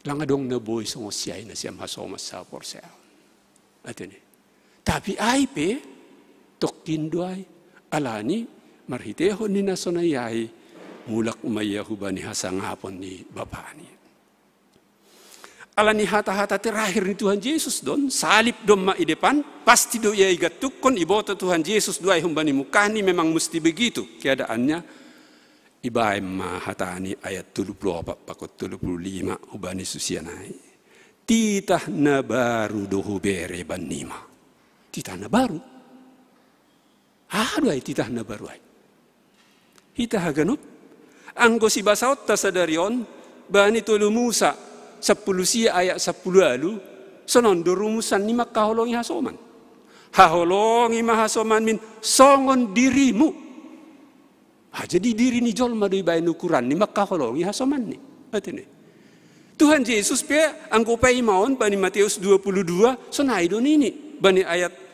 Lang adong na boi songon si ai nasiam hasoman sahaporseaon. Ate ni. Tapi ai pe tongkin do ai. Alani marhitehon ni na sonai ai mulak ma ia hubani hasangapon ni Bapani. Alani hata-hata terakhir ni Tuhan Yesus don, salib domma i depan, pasti do ia igantukkon, iboto Tuhan Yesus do ai humbani mungkahni, memang musti begitu keadaannya. Ibaen ma hatani ayat tolu pulu opat pakon tolu pulu lima hubani susian ai. Titah na baru do hubere bannima. Titah na baru. Aha do ai titah na baru ai? Hita haganup, anggo sibasaonta sadari on, bani tolu Musa, sampulu sia ayat sampulu ualu, sonon do rumusan ni mangkaholongi hasoman. Haholongi ma hasomanmin songon dirimu. Ah, jadi diri ni jolma do ibaen ukuran ni mangkaholongi hasomanni. Ate ni. Tuhan Yesus pe anggo paimaon bani Matius dua pulu dua, sonai do nini bani ayat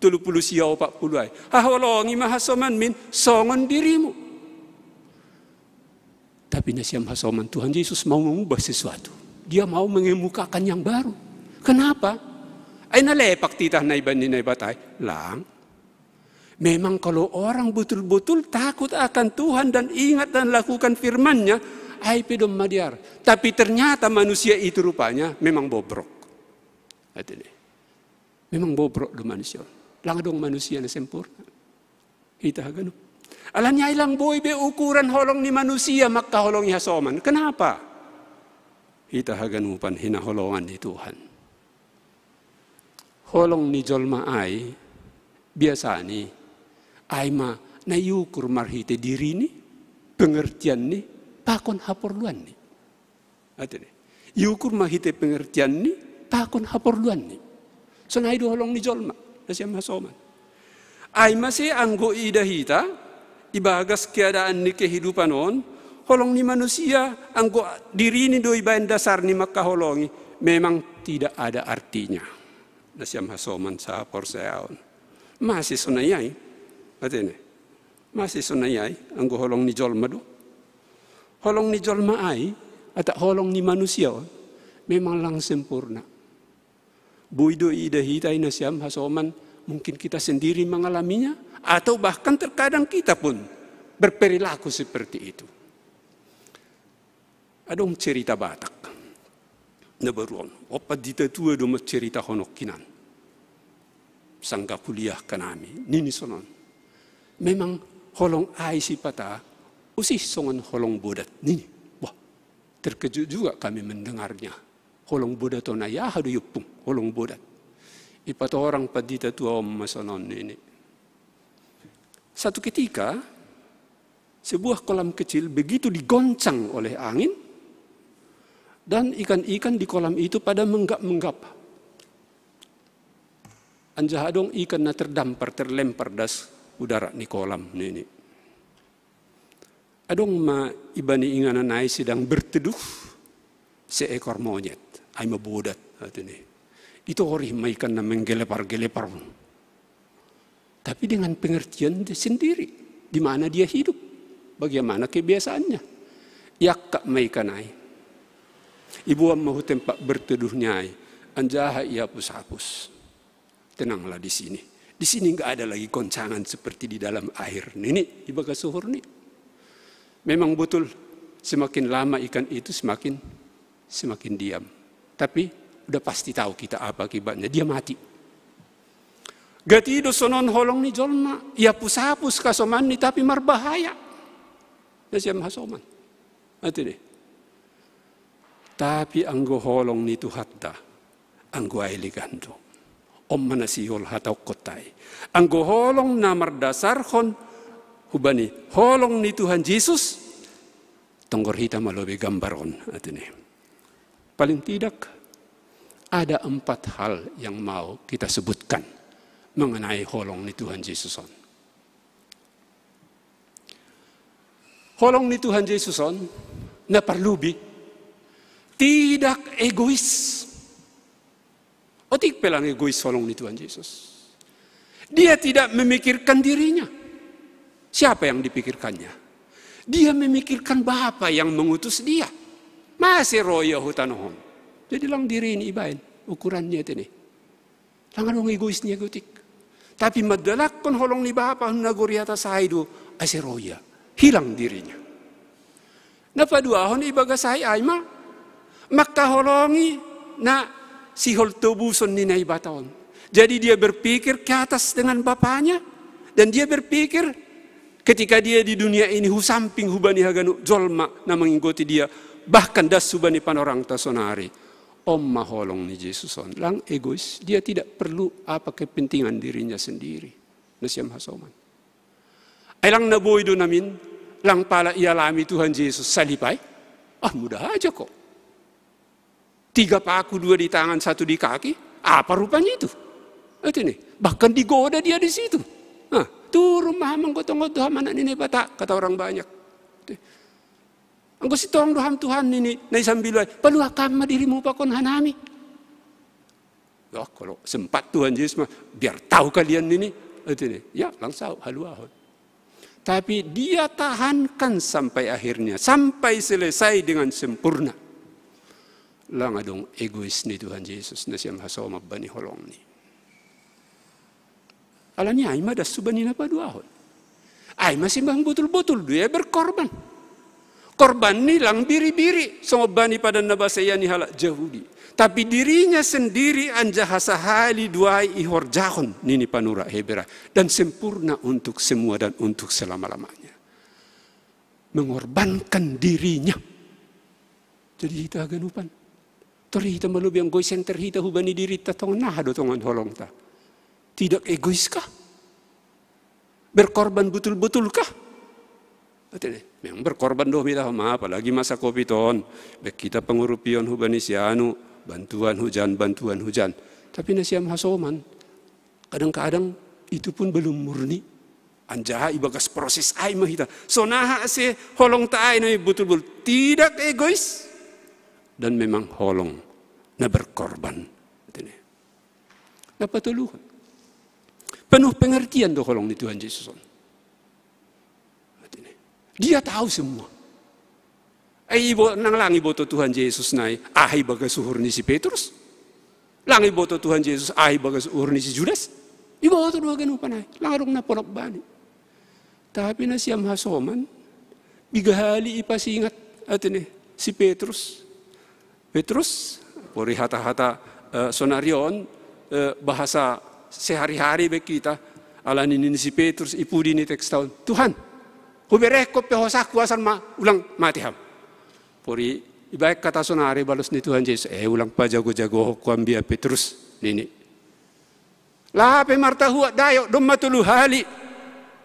tolu pulu sia opat pulu ai. Haholongi ma hasomanmin songon dirimu. Tapi nasiam hasoman, Tuhan Yesus mau mengubah sesuatu. Dia mau mengemukakan yang baru. Kenapa? Ai na lepak titah na ibaen ni Naibata ai? Lang. Memang kalau orang betul-betul takut akan Tuhan dan ingat dan lakukan firman-Nya, ai pe domma dear. Tapi ternyata manusia itu rupanya memang bobrok. Ate ni. Memang bobrok do manusia. Lang adong manusia na sempurna. Hita haganup. Alani ai lang boi be ukuran holong ni manusia mangkaholongi hasoman. Kenapa? Hita haganupan hinaholongan ni Tuhan. Holong ni jolma ai, biasani, ai ma na iukur marhite dirini, pengertianni, pakon haporluanni. Ate ni. Iukur marhite pengertianni, Pakon haporluanni. Sonai do holong ni jolma, nasiam hasoman. Ai mase anggo ida hita, ibagas keadaan ni kehidupan on, holong ni manusia, anggo dirini do ibaen dasar ni mangkaholongi, memang tidak ada artinya. Nasiam hasoman sahaporseaon. Mase sonai ai, atene. Mase sonai ai, anggo holong ni jolma do. Holong ni jolma ai, atau holong ni manusia on, memang lang sempurna. Boi do ida hita, nasiam hasoman, mungkin kita sendiri mengalaminya, atau bahkan terkadang kita pun berperilaku seperti itu. Adong cerita Batak. Na baru on. Opat di tatua do ma cerita honok kinan. Sangga kuliah kanami. Nini sonon. Memang holong ai sipata, usih songon holong bodat. Nini. Wah, terkejut juga kami mendengarnya. Holong bodat on ai aha do iompung, holong bodat. Ipatorang pandita tua on ma sonon nini. Satu ketika, sebuah kolam kecil begitu digoncang oleh angin, dan ikan-ikan di kolam itu pada menggap-menggap. Anjaha adong ikan na terdampar, terlempar das udara ni kolam nini. Adong ma ibani inganan ai sedang berteduh seekor monyet, ai ma bodat, atene. Itorih ma ikan na menggelepar-gelepar. Tapi dengan pengertian dia sendiri, di mana dia hidup, bagaimana kebiasaannya. Iakkap ma ikan ai. Iboan ma hu tempat berteduhnya ai, anjaha iapus-apus. Tenanglah di sini. Di sini nggak ada lagi goncangan seperti di dalam air. Nini, ibagas uhurni. Memang betul, semakin lama ikan itu semakin, semakin diam. Tapi udah pasti tahu kita apa akibatnya. Dia mati. Gati do sonon holong ni jolma, iapus-apus hasomanni tapi marbahaya. Nasiam hasoman. Atene. Tapi anggo holong ni Tuhanta, anggo ai legan do. On ma na sihol hatahonon ai. Anggo holong na mardasarhon hubani holong ni Tuhan Jesus, tonggor hita ma lobi gambar on, atene. Paling tidak, ada empat hal yang mau kita sebutkan mengenai holong ni Tuhan Jesus on. Holong ni Tuhan Jesus on, na parlubi, tidak egois. Otik pe lang egois holong ni Tuhan Jesus. Dia tidak memikirkan dirinya. Siapa yang dipikirkannya? Dia memikirkan Bapa yang mengutus dia. Mase ro ia hu tanoh on. Jadi lang dirini ibaen ukurannya, atene. Lang adong egoisnya otik. Tapi mandalakkon holong ni Bapa na gori atas ai do, ase ro ia. Hilang dirinya. Na paduahon ibagas ai, ai ma mangkaholongi na sihol tobuson ni Naibata on. Jadi dia berpikir ke atas dengan Bapanya, dan dia berpikir ketika dia di dunia ini, husamping hubani haganup jolma na manginggoti dia, bahkan das hubani panorangta sonari. On ma holong ni Jesus on. Lang egois, dia tidak perlu apa kepentingan dirinya sendiri. Nasiam hasoman. Ai lang na boi do namin, lang pala ialami Tuhan Jesus salib ai. Ah, mudah aja kok. Tiga paku, dua di tangan, satu di kaki. Apa rupanya itu? Atene. Bahkan digoda dia di situ. Nah, turun ma ham anggo tongon do ham anak ni Naibata, kata orang banyak. Anggo sintong do ham Tuhan nini, na isambilo ai, paluahon ma dirimu pakon hanami. Ya, kalau sempat Tuhan Yesus mah, biar tahu kalian ini. Atene. Ya, lang saut haluahon. Tapi dia tahankan sampai akhirnya, sampai selesai dengan sempurna. Lang adong egois ni Tuhan Yesus, nasiam hasoman, bani holongni. Alani ai ma das hubani na paduahon. Ai ma simbang botul-botul do ia berkorban. Korban ni lang biri-biri, songon bani padan na basa ia ni halak Jahudi. Tapi dirinya sendiri anjaha sahali do ai ihorjahon, nini panurat Hebrai, dan sempurna untuk semua dan untuk selama-lamanya. Mengorbankan dirinya. Jadi hita haganupan. Tor hita ma lobi anggo isenter hita hubani dirinta, tongon aha do tongon holongta? Tidak egois kah? Berkorban betul-betul kah? Atene, memang berkorban do hita, ma apalagi masa covid on. Baen hita pangurupion hubani si anu, Bantuan hujan, bantuan hujan. Tapi nasiam hasoman, kadang-kadang itu pun belum murni. Anjaha ibagas proses ai ma hita. Sonaha se holong ta ai na betul-betul tidak egois dan memang holong na berkorban. Artinya, na patoluhon. Penuh pengertian do holong ni Tuhan Yesus on. Artinya, dia tahu semua. Ai ibo, nang lang iboto Tuhan Yesus nai, aha ibagas uhur ni si Petrus. Lang iboto Tuhan Yesus, aha ibagas uhur ni si Judas. Iboto do haganupan ai, lang adong na ponok bani. Tapi nasiam hasoman, piga hali ipasingat, artinya, si Petrus. Petrus, pori hata-hata eh, sonari on, eh, bahasa sehari-hari be hita, ala nini ni si Petrus, i pudi ni teks ta on. Tuhan, huberehon pe hosaku asal ma ulang mate ham. Pori ibaen hata sonari balos ni Tuhan Yesus, eh, ulang pajago-jagohon ho ambia Petrus, nini. Lape martahuat dayo, domma tolu hali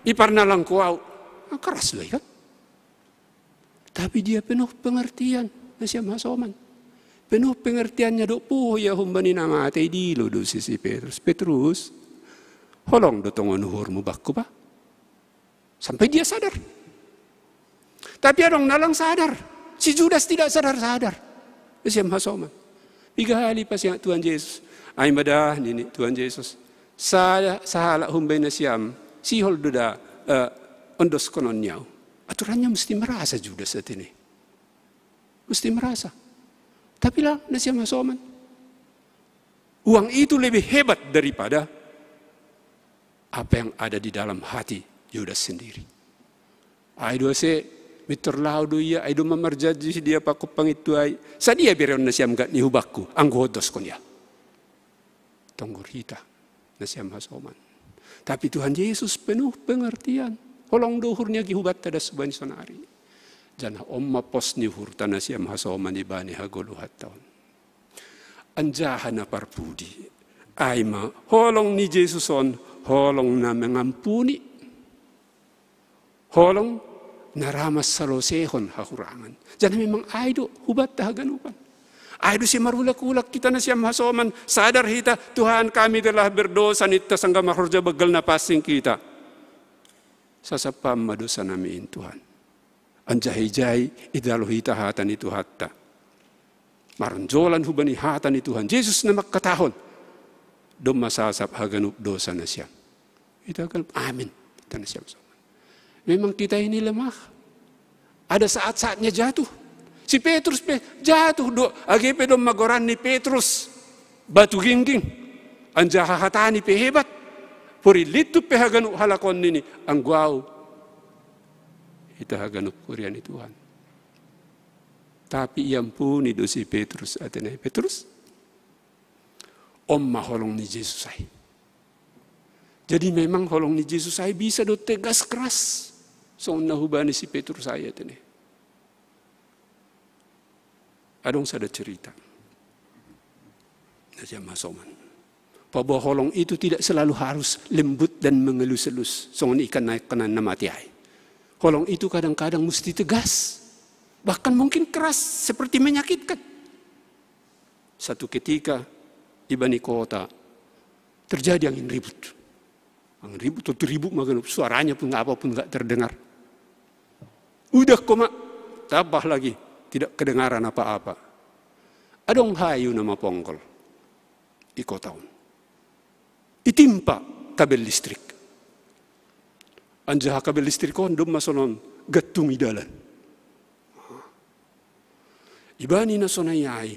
iparnalangko au. Ah, keras do i kan? Tapi dia penuh pengertian, nasiam hasoman. Penuh pengertiannya do puho ia humbani na mate, idilo do si, si Petrus. Petrus, holong do tongon uhurmu bakku bah. Sampai dia sadar. Tapi adong na lang sadar. Si Judas tidak sadar-sadar. Nasiam hasoman. Piga hali pasingat Tuhan Yesus. Ai ma da nini Tuhan Yesus. Sa-, sahalak humbani nasiam. Sihol do da eh, ondoskonon ni au. Aturannya mesti merasa Judas saat ini. Mesti merasa. Tapi lang nasiam hasoman. Uang itu lebih hebat daripada apa yang ada di dalam hati Judas sendiri. Ai do ase, mintor laho do ia, ai do mamarjanji dia pakon pangintuai. Sadia bereon nasiam gat ni hubakku, anggo huondoskon ia. Tonggor hita, nasiam hasoman. Tapi Tuhan Yesus penuh pengertian. Holong do uhur ni agihubanta das hubani sonari. Janah on ma pos ni uhurta nasiam hasoman ibani hagoluhanta on. Anjaha na parpudi. Ai ma, holong ni Yesus on, holong na mengampuni. Holong na ra mansalosehon hahurangan. Janah memang ai do hubanta haganupan. Ai do si marulak-ulak hita nasiam hasoman, sadar hita, Tuhan kami telah berdosa ninta sanggah marhorja banggal na pansing hita. Sasap Ham ma dosa nami in Tuhan. Anjaha ijai, ijalo hita hata ni Tuhanta. Maronjolan hubani hata ni Tuhan. Yesus na mangkatahon. Domma sasap haganup dosa nasiam. Hita haganup, amin. Hita nasiam hasoman. Memang kita ini lemah. Ada saat-saatnya jatuh. Si Petrus pe jatuh do, age pe domma goran ni Petrus batu gingging. Anjaha hatani pe hebat. Pori lintup pe haganup halak on nini, anggo au. Hita haganup huria ni Tuhan. Tapi iampuni do si Petrus, artinya Petrus. On ma holong ni Yesus ai. Jadi memang holong ni Yesus ai bisa do tegas keras. Songon na hubani si Petrus ai, artinya. Adong sada cerita. Nasiam hasoman. Bahwa holong itu tidak selalu harus lembut dan mengelus-elus. Songon ikan naik kena na mati ai. Holong itu kadang-kadang mesti tegas. Bahkan mungkin keras, seperti menyakitkan. Satu ketika, ibani kota, terjadi angin ribut. Angin ribut, tutu ribut ma ganup, suaranya pun apa pun nggak terdengar. Udah koma, tambah lagi, tidak kedengaran apa-apa. Adong hayu na maponggol. I kota on. Itimpa kabel listrik. Anjaha kabel listrik on domma sonon gantung i dalan. Ibani na sonai ai,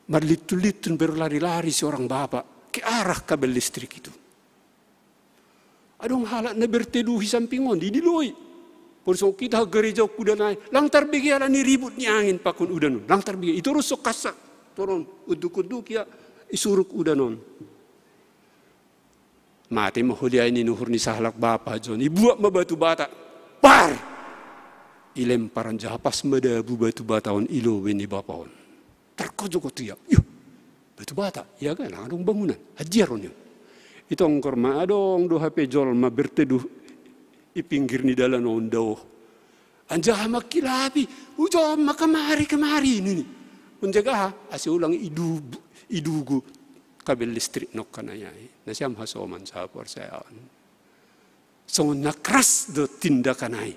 marlintun-lintun berlari-lari seorang bapak ke arah kabel listrik itu. Adong halak na berteduh i samping on, didiloi. Porsong kita gereja kuda nai, lang tarbege ala ni ribut ni angin pakon udan on, lang tarbege. Itorus so kassa, toron, unduk-unduk ia, isuruk udan on. Mate ma holiai ni nuhur ni sahalak bapa jon, ibuat ma batu bata. Par! Ilempar anjaha pas ma dabu batu bata on i lobei ni bapa on. Tarkojogot ia. Yuh! Batu bata, ia kan adong bangunan. Hajiar on ia. Itonggor ma adong do hape jolma berteduh i pinggir ni dalan on dao. Anjaha mangkilapi, ujon ma kemari, kemari, nini. Punjagaha, ase ulang idugu, idugu kabel listrik nokkanai ai. Nasiam hasoman sahabat percayaan. Songon na keras do tindakanai.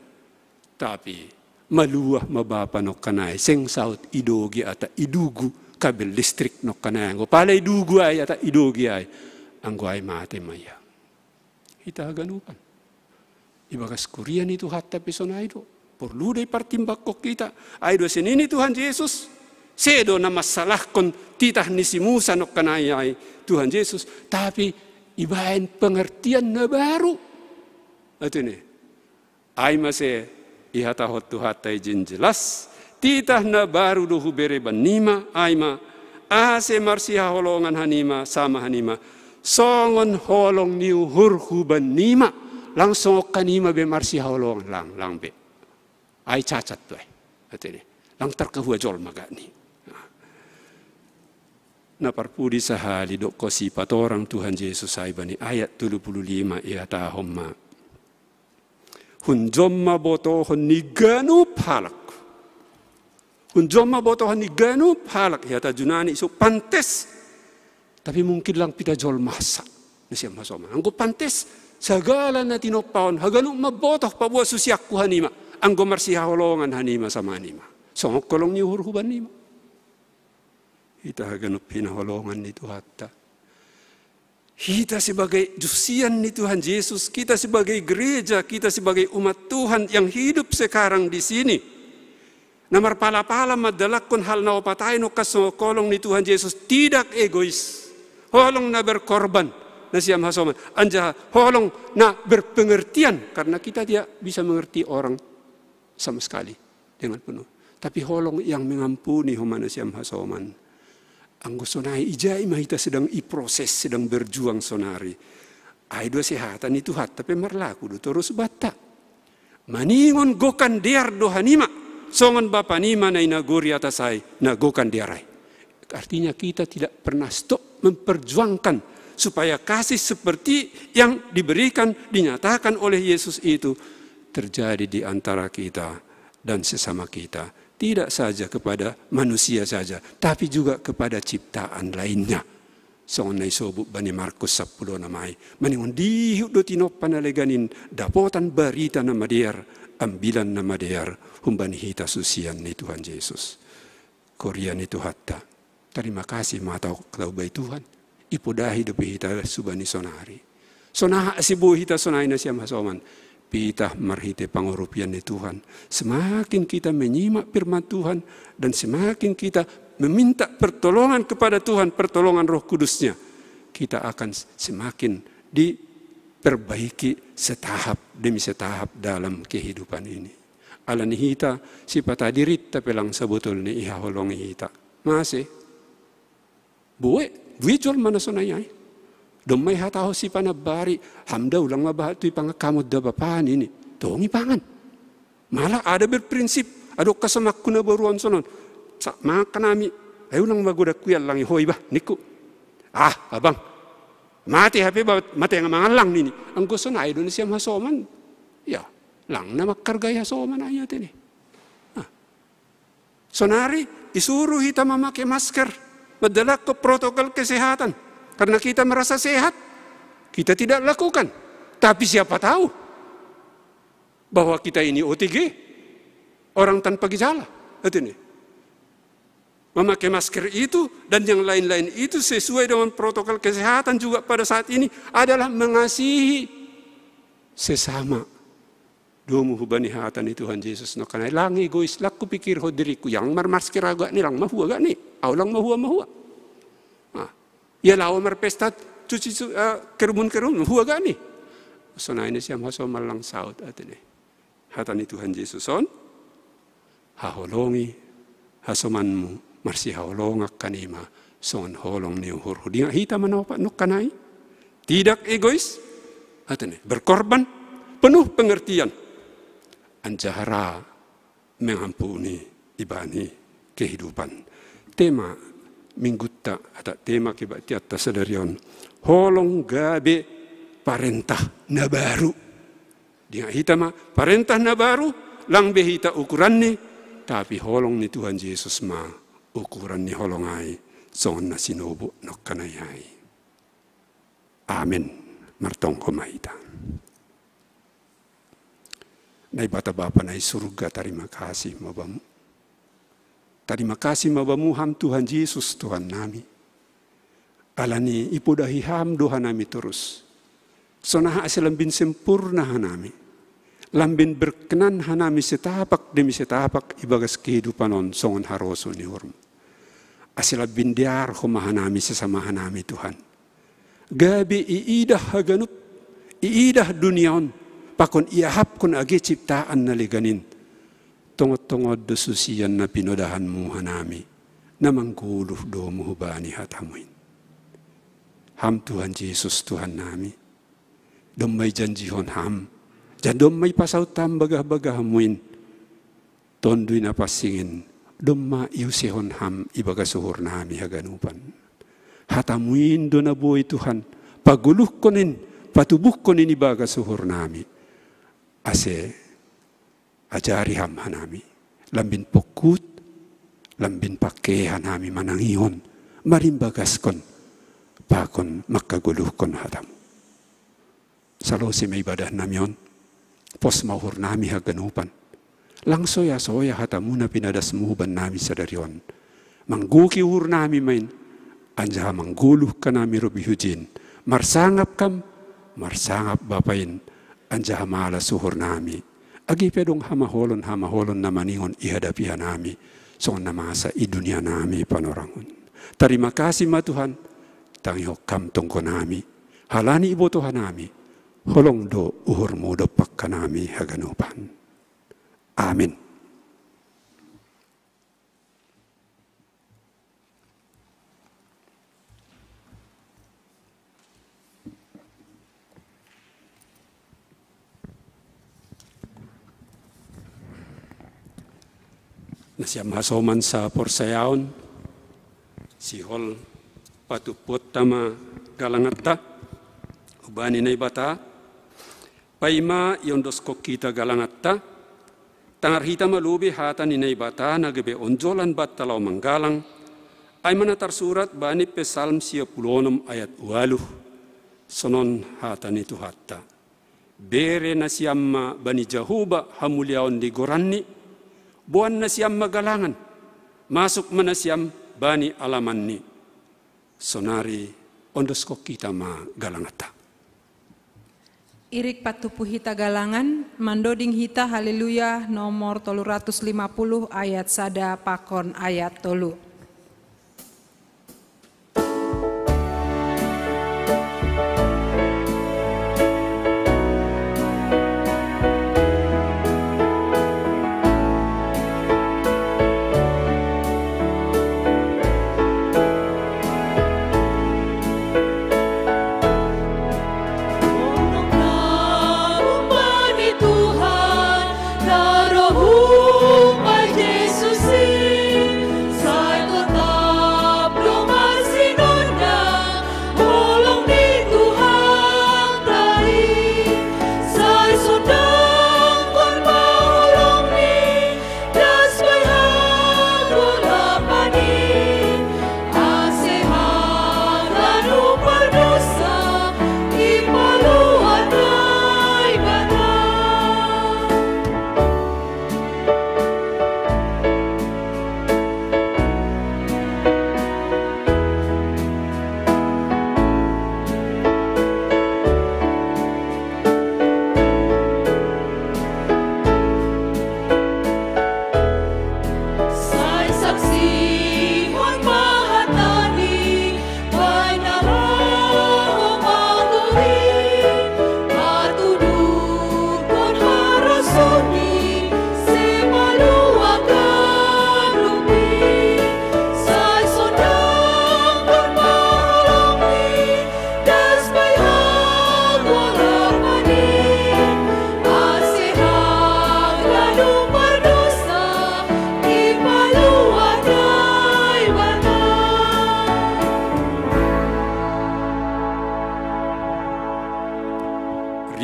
Tapi maluah ma bapa nokkanai, seng saut idogi ata idugu kabel listrik nokkanai. Anggo pala idugu ai ata idogi ai, anggo ai mate ma ia. Hita haganupan. Ibagas kuria ni Tuhanta pe sonai do. Porlu do ipartimbangkon hita. Ai do senini Tuhan Yesus. Sedo na masalahkon titah ni si Musa nokkanai ai Tuhan Yesus. Tapi ibaen pengertian na baru. Atene. Ai ma se ihatahon Tuhanta ijin jelas. Titah na baru do hubere bannima, ai ma, ase marsihaholongan hanima sama hanima, songon holong ni uhurhu bannima. Lang songon hanima be marsihaholongan, lang, lang be. Ai cacat tu ai. Atene. Lang tarkahua jolma gakni. Na parpudi sahali, dok ho sipatorang Tuhan Yesus ai bani ayat tolu pulu lima, ihatahon ma. Hunjon ma botohon ni ganup halak. Hunjon ma botohon ni ganup halak, ihata Junani so pantes. Tapi mungkin lang pita jolmasa. Nasiam hasoman. Anggo pantes, sagala na tinompahon, haganup ma botoh paboa susiakku hanima. Anggo marsihaholongan hanima sama hanima. Songon holong ni uhurhu bannima. Hita haganup hinaholongan ni Tuhanta. Kita sebagai jusian ni Tuhan Yesus, kita sebagai gereja, kita sebagai umat Tuhan yang hidup sekarang di sini. Na marpala-pala mandalakkon hal na opat ai nongkan songon holong ni Tuhan Yesus, tidak egois. Holong na berkorban, nasiam hasoman. Anjaha holong na berpengertian, karena kita tidak bisa mengerti orang sama sekali dengan penuh. Tapi holong yang mengampuni, ho ma nasiam hasoman. Anggo sonai ijai ma hita sedang iproses, sedang berjuang sonari. Ai do asa hata ni Tuhanta pe marlaku do torus banta. Maningon gokan dear do hanima, songon Bapanima na i nagori atas ai, na gokan dear ai. Artinya kita tidak pernah stop memperjuangkan supaya kasih seperti yang diberikan, dinyatakan oleh Yesus itu terjadi di antara kita dan sesama kita. Tidak saja kepada manusia saja, tapi juga kepada ciptaan lainnya. Songon na isobut bani Markus sampulu onom ai. Maningon dihut do tinompa na legan in dapotan barita na madear, ambilan na madear, humbani hita susian ni Tuhan Yesus. Kuria ni Tuhanta. Tarima kasih ma tau, tau bai Tuhan. Ipodahi dope hita subani sonari. Sonai asa boi hita sonai nasiam hasoman. Pitah marhite pangurupian ni Tuhan. Semakin kita menyimak firman Tuhan dan semakin kita meminta pertolongan kepada Tuhan, pertolongan Roh Kudusnya, kita akan semakin diperbaiki setahap demi setahap dalam kehidupan ini. Alani hita, sipata diritta pe lang sabotulna ihaholongi hita. Mase? Bue, bue jolma na sonai ai. Domma ihatahon sipanambari, ham da ulang ma bahat tu i pangan hamu da bapa nini. Tong ipangan. Malah ada berprinsip, adong hasomanku na boruon sonon. Sa, mangan hanami, ai ulang ma godangku i, allang i ho iba, ningku. Ah, abang. Mate hape ba, mate nga mangallang nini. Anggo sonai do nasiam hasoman. Ya, lang na manghargai hasoman ai atene. Ah. Sonari, isuruh hita mamake masker, mandalakkon protokol kesehatan. Karena kita merasa sehat, kita tidak lakukan. Tapi siapa tahu bahwa kita ini O T G, orang tanpa gejala. Itu nih. Memakai masker itu dan yang lain-lain itu sesuai dengan protokol kesehatan juga pada saat ini adalah mengasihi sesama. Domu hubani hata ni Tuhan Yesus nangkaningan, lang egois, lang hupikirhon diriku, ia lang marmasker ahu gakni, lang mahua gakni, ahu lang mahua-mahua. Nah, ia laho marpesta cuci uh, kerumun-kerumun, mahua gakni. Sonai nasiam hasoman lang saut atene. Hata ni Tuhan Yesus on, haholongi hasomanmu, marsihaholongan hanima songon holong ni uhurhu. Dingat hita ma na opat nangkaningan. Tidak egois, atene, berkorban, penuh pengertian. Anjaha ra mengampuni ibani kehidupan. Tema minggunta, atau tema kebaktianta sadari on, holong gabe parentah na baru. Dingat hita ma, parentah na baru, lang be hita ukuranni, tapi holong ni Tuhan Yesus ma ukuran ni holong ai, songon na sinobu nongkanai ai. Amen. Martonggo ma hita. Naibata Bapa na i surga, tarima kasih ma Bamu. Tarima kasih ma Bamu Ham Tuhan Jesus, Tuhan nami. Alani ipodahi Ham do hanami torus, sonaha ase lambin sempurna hanami, lambin berkenan hanami setapak demi setapak ibagas kehidupan on songon harosuh ni uhurMu. Ase lambin dear Ho ma hanami sesama hanami, Tuhan. Gabe iidah haganup, iidah dunia on, pakon iahapkon age ciptaan na legan in, tongon-tongon do susian na pinodahanMu hanami, na manggoluh domu hubani hataMu in. Ham Tuhan Jesus, Tuhan nami, domma ijanjihon Ham, jala domma ipasaut Ham bagah-bagahMu in, Tonduy Napansing in, domma iusehon Ham ibagas uhur nami haganupan. HataMu in do na boi, Tuhan, pagoluhkon in, patubuhkon in ibagas uhur nami. Ase ajari Ham hanami, lambin pongkut, lambin pangkean hanami manangihon, marimbagaskon, pakon manghagoluhkon hataMu. Salose ma ibadah nami on, pos ma uhur nami haganupan. Lang soya-soya hataMu na pinadasMu hubannami sadari on. Manggohi uhur nami ma in, anjaha manggoluhkon hanami ro bihujin. Marsangap Ham, marsangap Bapa in, anjaha malas uhur nami. Age pe adong hamaolon-hamaolon na maningon ihadapi hanami, songon na masa i dunia nami panorang on. Tarima kasih ma Tuhan, tangihon Ham tonggo nami, halani iboto hanami, holong do uhurMu dompak hanami haganupan. Amen. Nasiam hasoman saporsayaon, sihol patumpuonta ma galanganta hubani Naibata. Paima iondoskon hita galanganta, tangar hita ma lobei hata ni Naibata na gabe onjolan banta laho manggalang, ai ma na tarsurat bani Psalm sia pulu onom ayat ualuh, sonon hata ni Tuhanta: Bere nasiam ma bani Jahowa hamuliaon ni goranNi, boan nasiam ma galangan, masuk ma nasiam bani alamanNi. Sonari ondoskon hita ma galanganta. Irik patumpu hita galangan, mandoding hita Haleluya nomor tolu ratus lima puluh ayat sada pakon ayat tolu.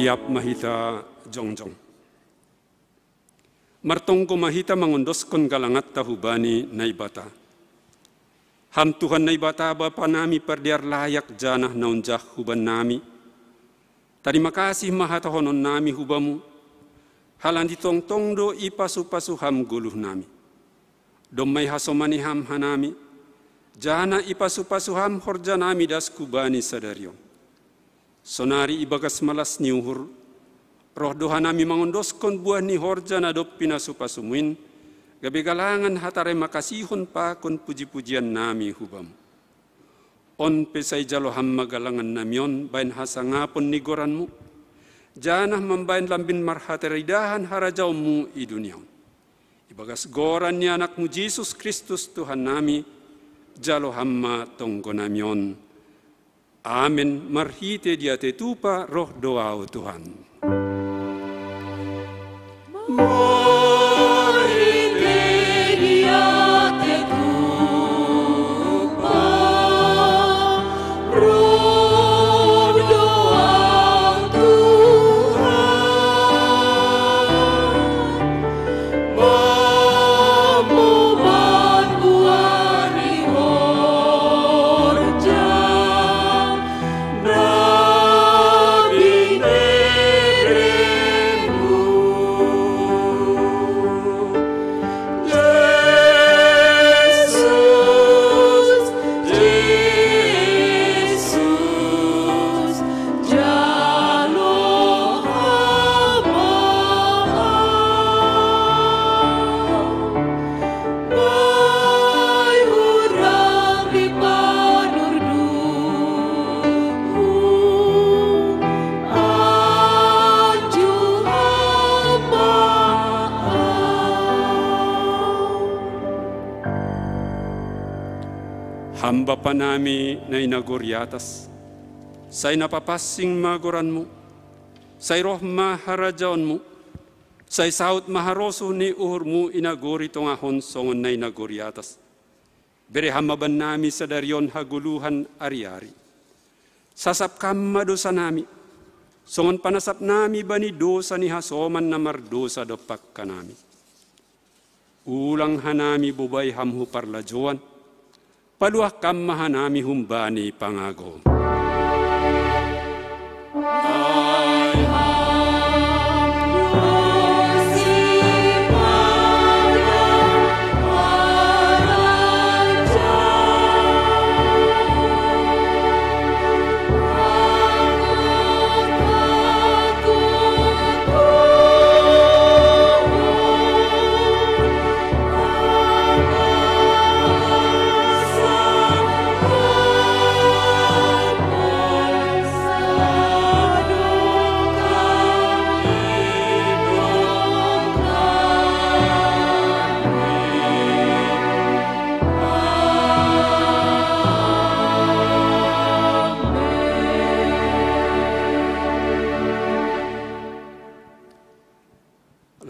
Riap ma hita jongjong. Martonggo ma hita mangondoskon galanganta hubani Naibata. Ham Tuhan Naibata Bapa nami pardear layak janah na unjah huban nami. Tarima kasih ma hatahonon nami hubamu, halani tongtong do ipasu-pasu ham goluh nami. Domma ihasomani ham hanami, janah ipasu-pasu ham horja nami das hubani sadari on. Sonari ibagas malas ni uhur, roh do hanami mangondoskon buah ni horja na dob pinasu-pasumu in, gabe galangan hatarimakasihon pakon puji-pujian nami hubamu. On pe sai jalo ham ma galangan nami on bahen hasangapon ni goranmu, janah mambahen lambin marhataridahan harajaonmu i dunia on. Ibagas goran ni Anakmu Jesus Kristus Tuhan nami, jalo ham ma tonggo nami on. Amen. Marhite diatei tupa roh do ahu Tuhan. Ham Bapa nami na i nagori atas, sai na papansing ma goranmu, sai roh ma harajaonmu, sai saud ma harosuh ni uhurmu i nagori tongah on songon na i nagori atas. Bere ham ma bannami sadari on hagoluhan ari-ari. Sasap ham ma dosa nami, songon panasap nami bani dosa ni hasoman na mardosa dompak hanami. Ulang hanami bobai ham hu parlajouan, paluah ham ma hanami humbani pangago.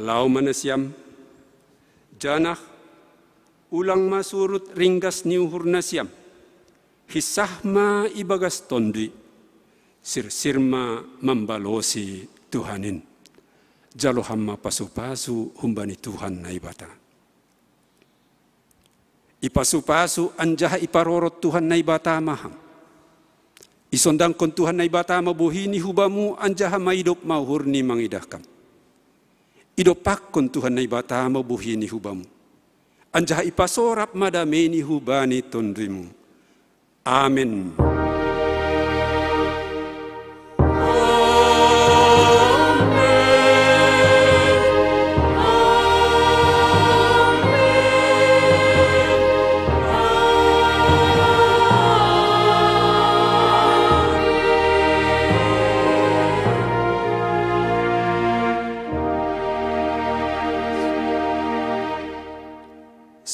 Laho ma nasiam, janah ulang ma surut ringgas ni uhur nasiam, hinsah ma ibagas tonduy, sirsir ma mambalosi Tuhan in. Jalo ham ma pasu-pasu humbani Tuhan Naibata. Ipasu-pasu anjaha iparorot Tuhan Naibata ma ham. Isondangkon Tuhan Naibata ma bohi ni hubamu anjaha maidop ma uhurni mangidah ham. Idompakkon Tuhan Naibata ma bohi ni hubamu, anjaha ipasorap ma damei ni hubani tonduymu. Amen.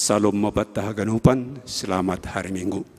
Salom ma banta haganupan, selamat hari Minggu.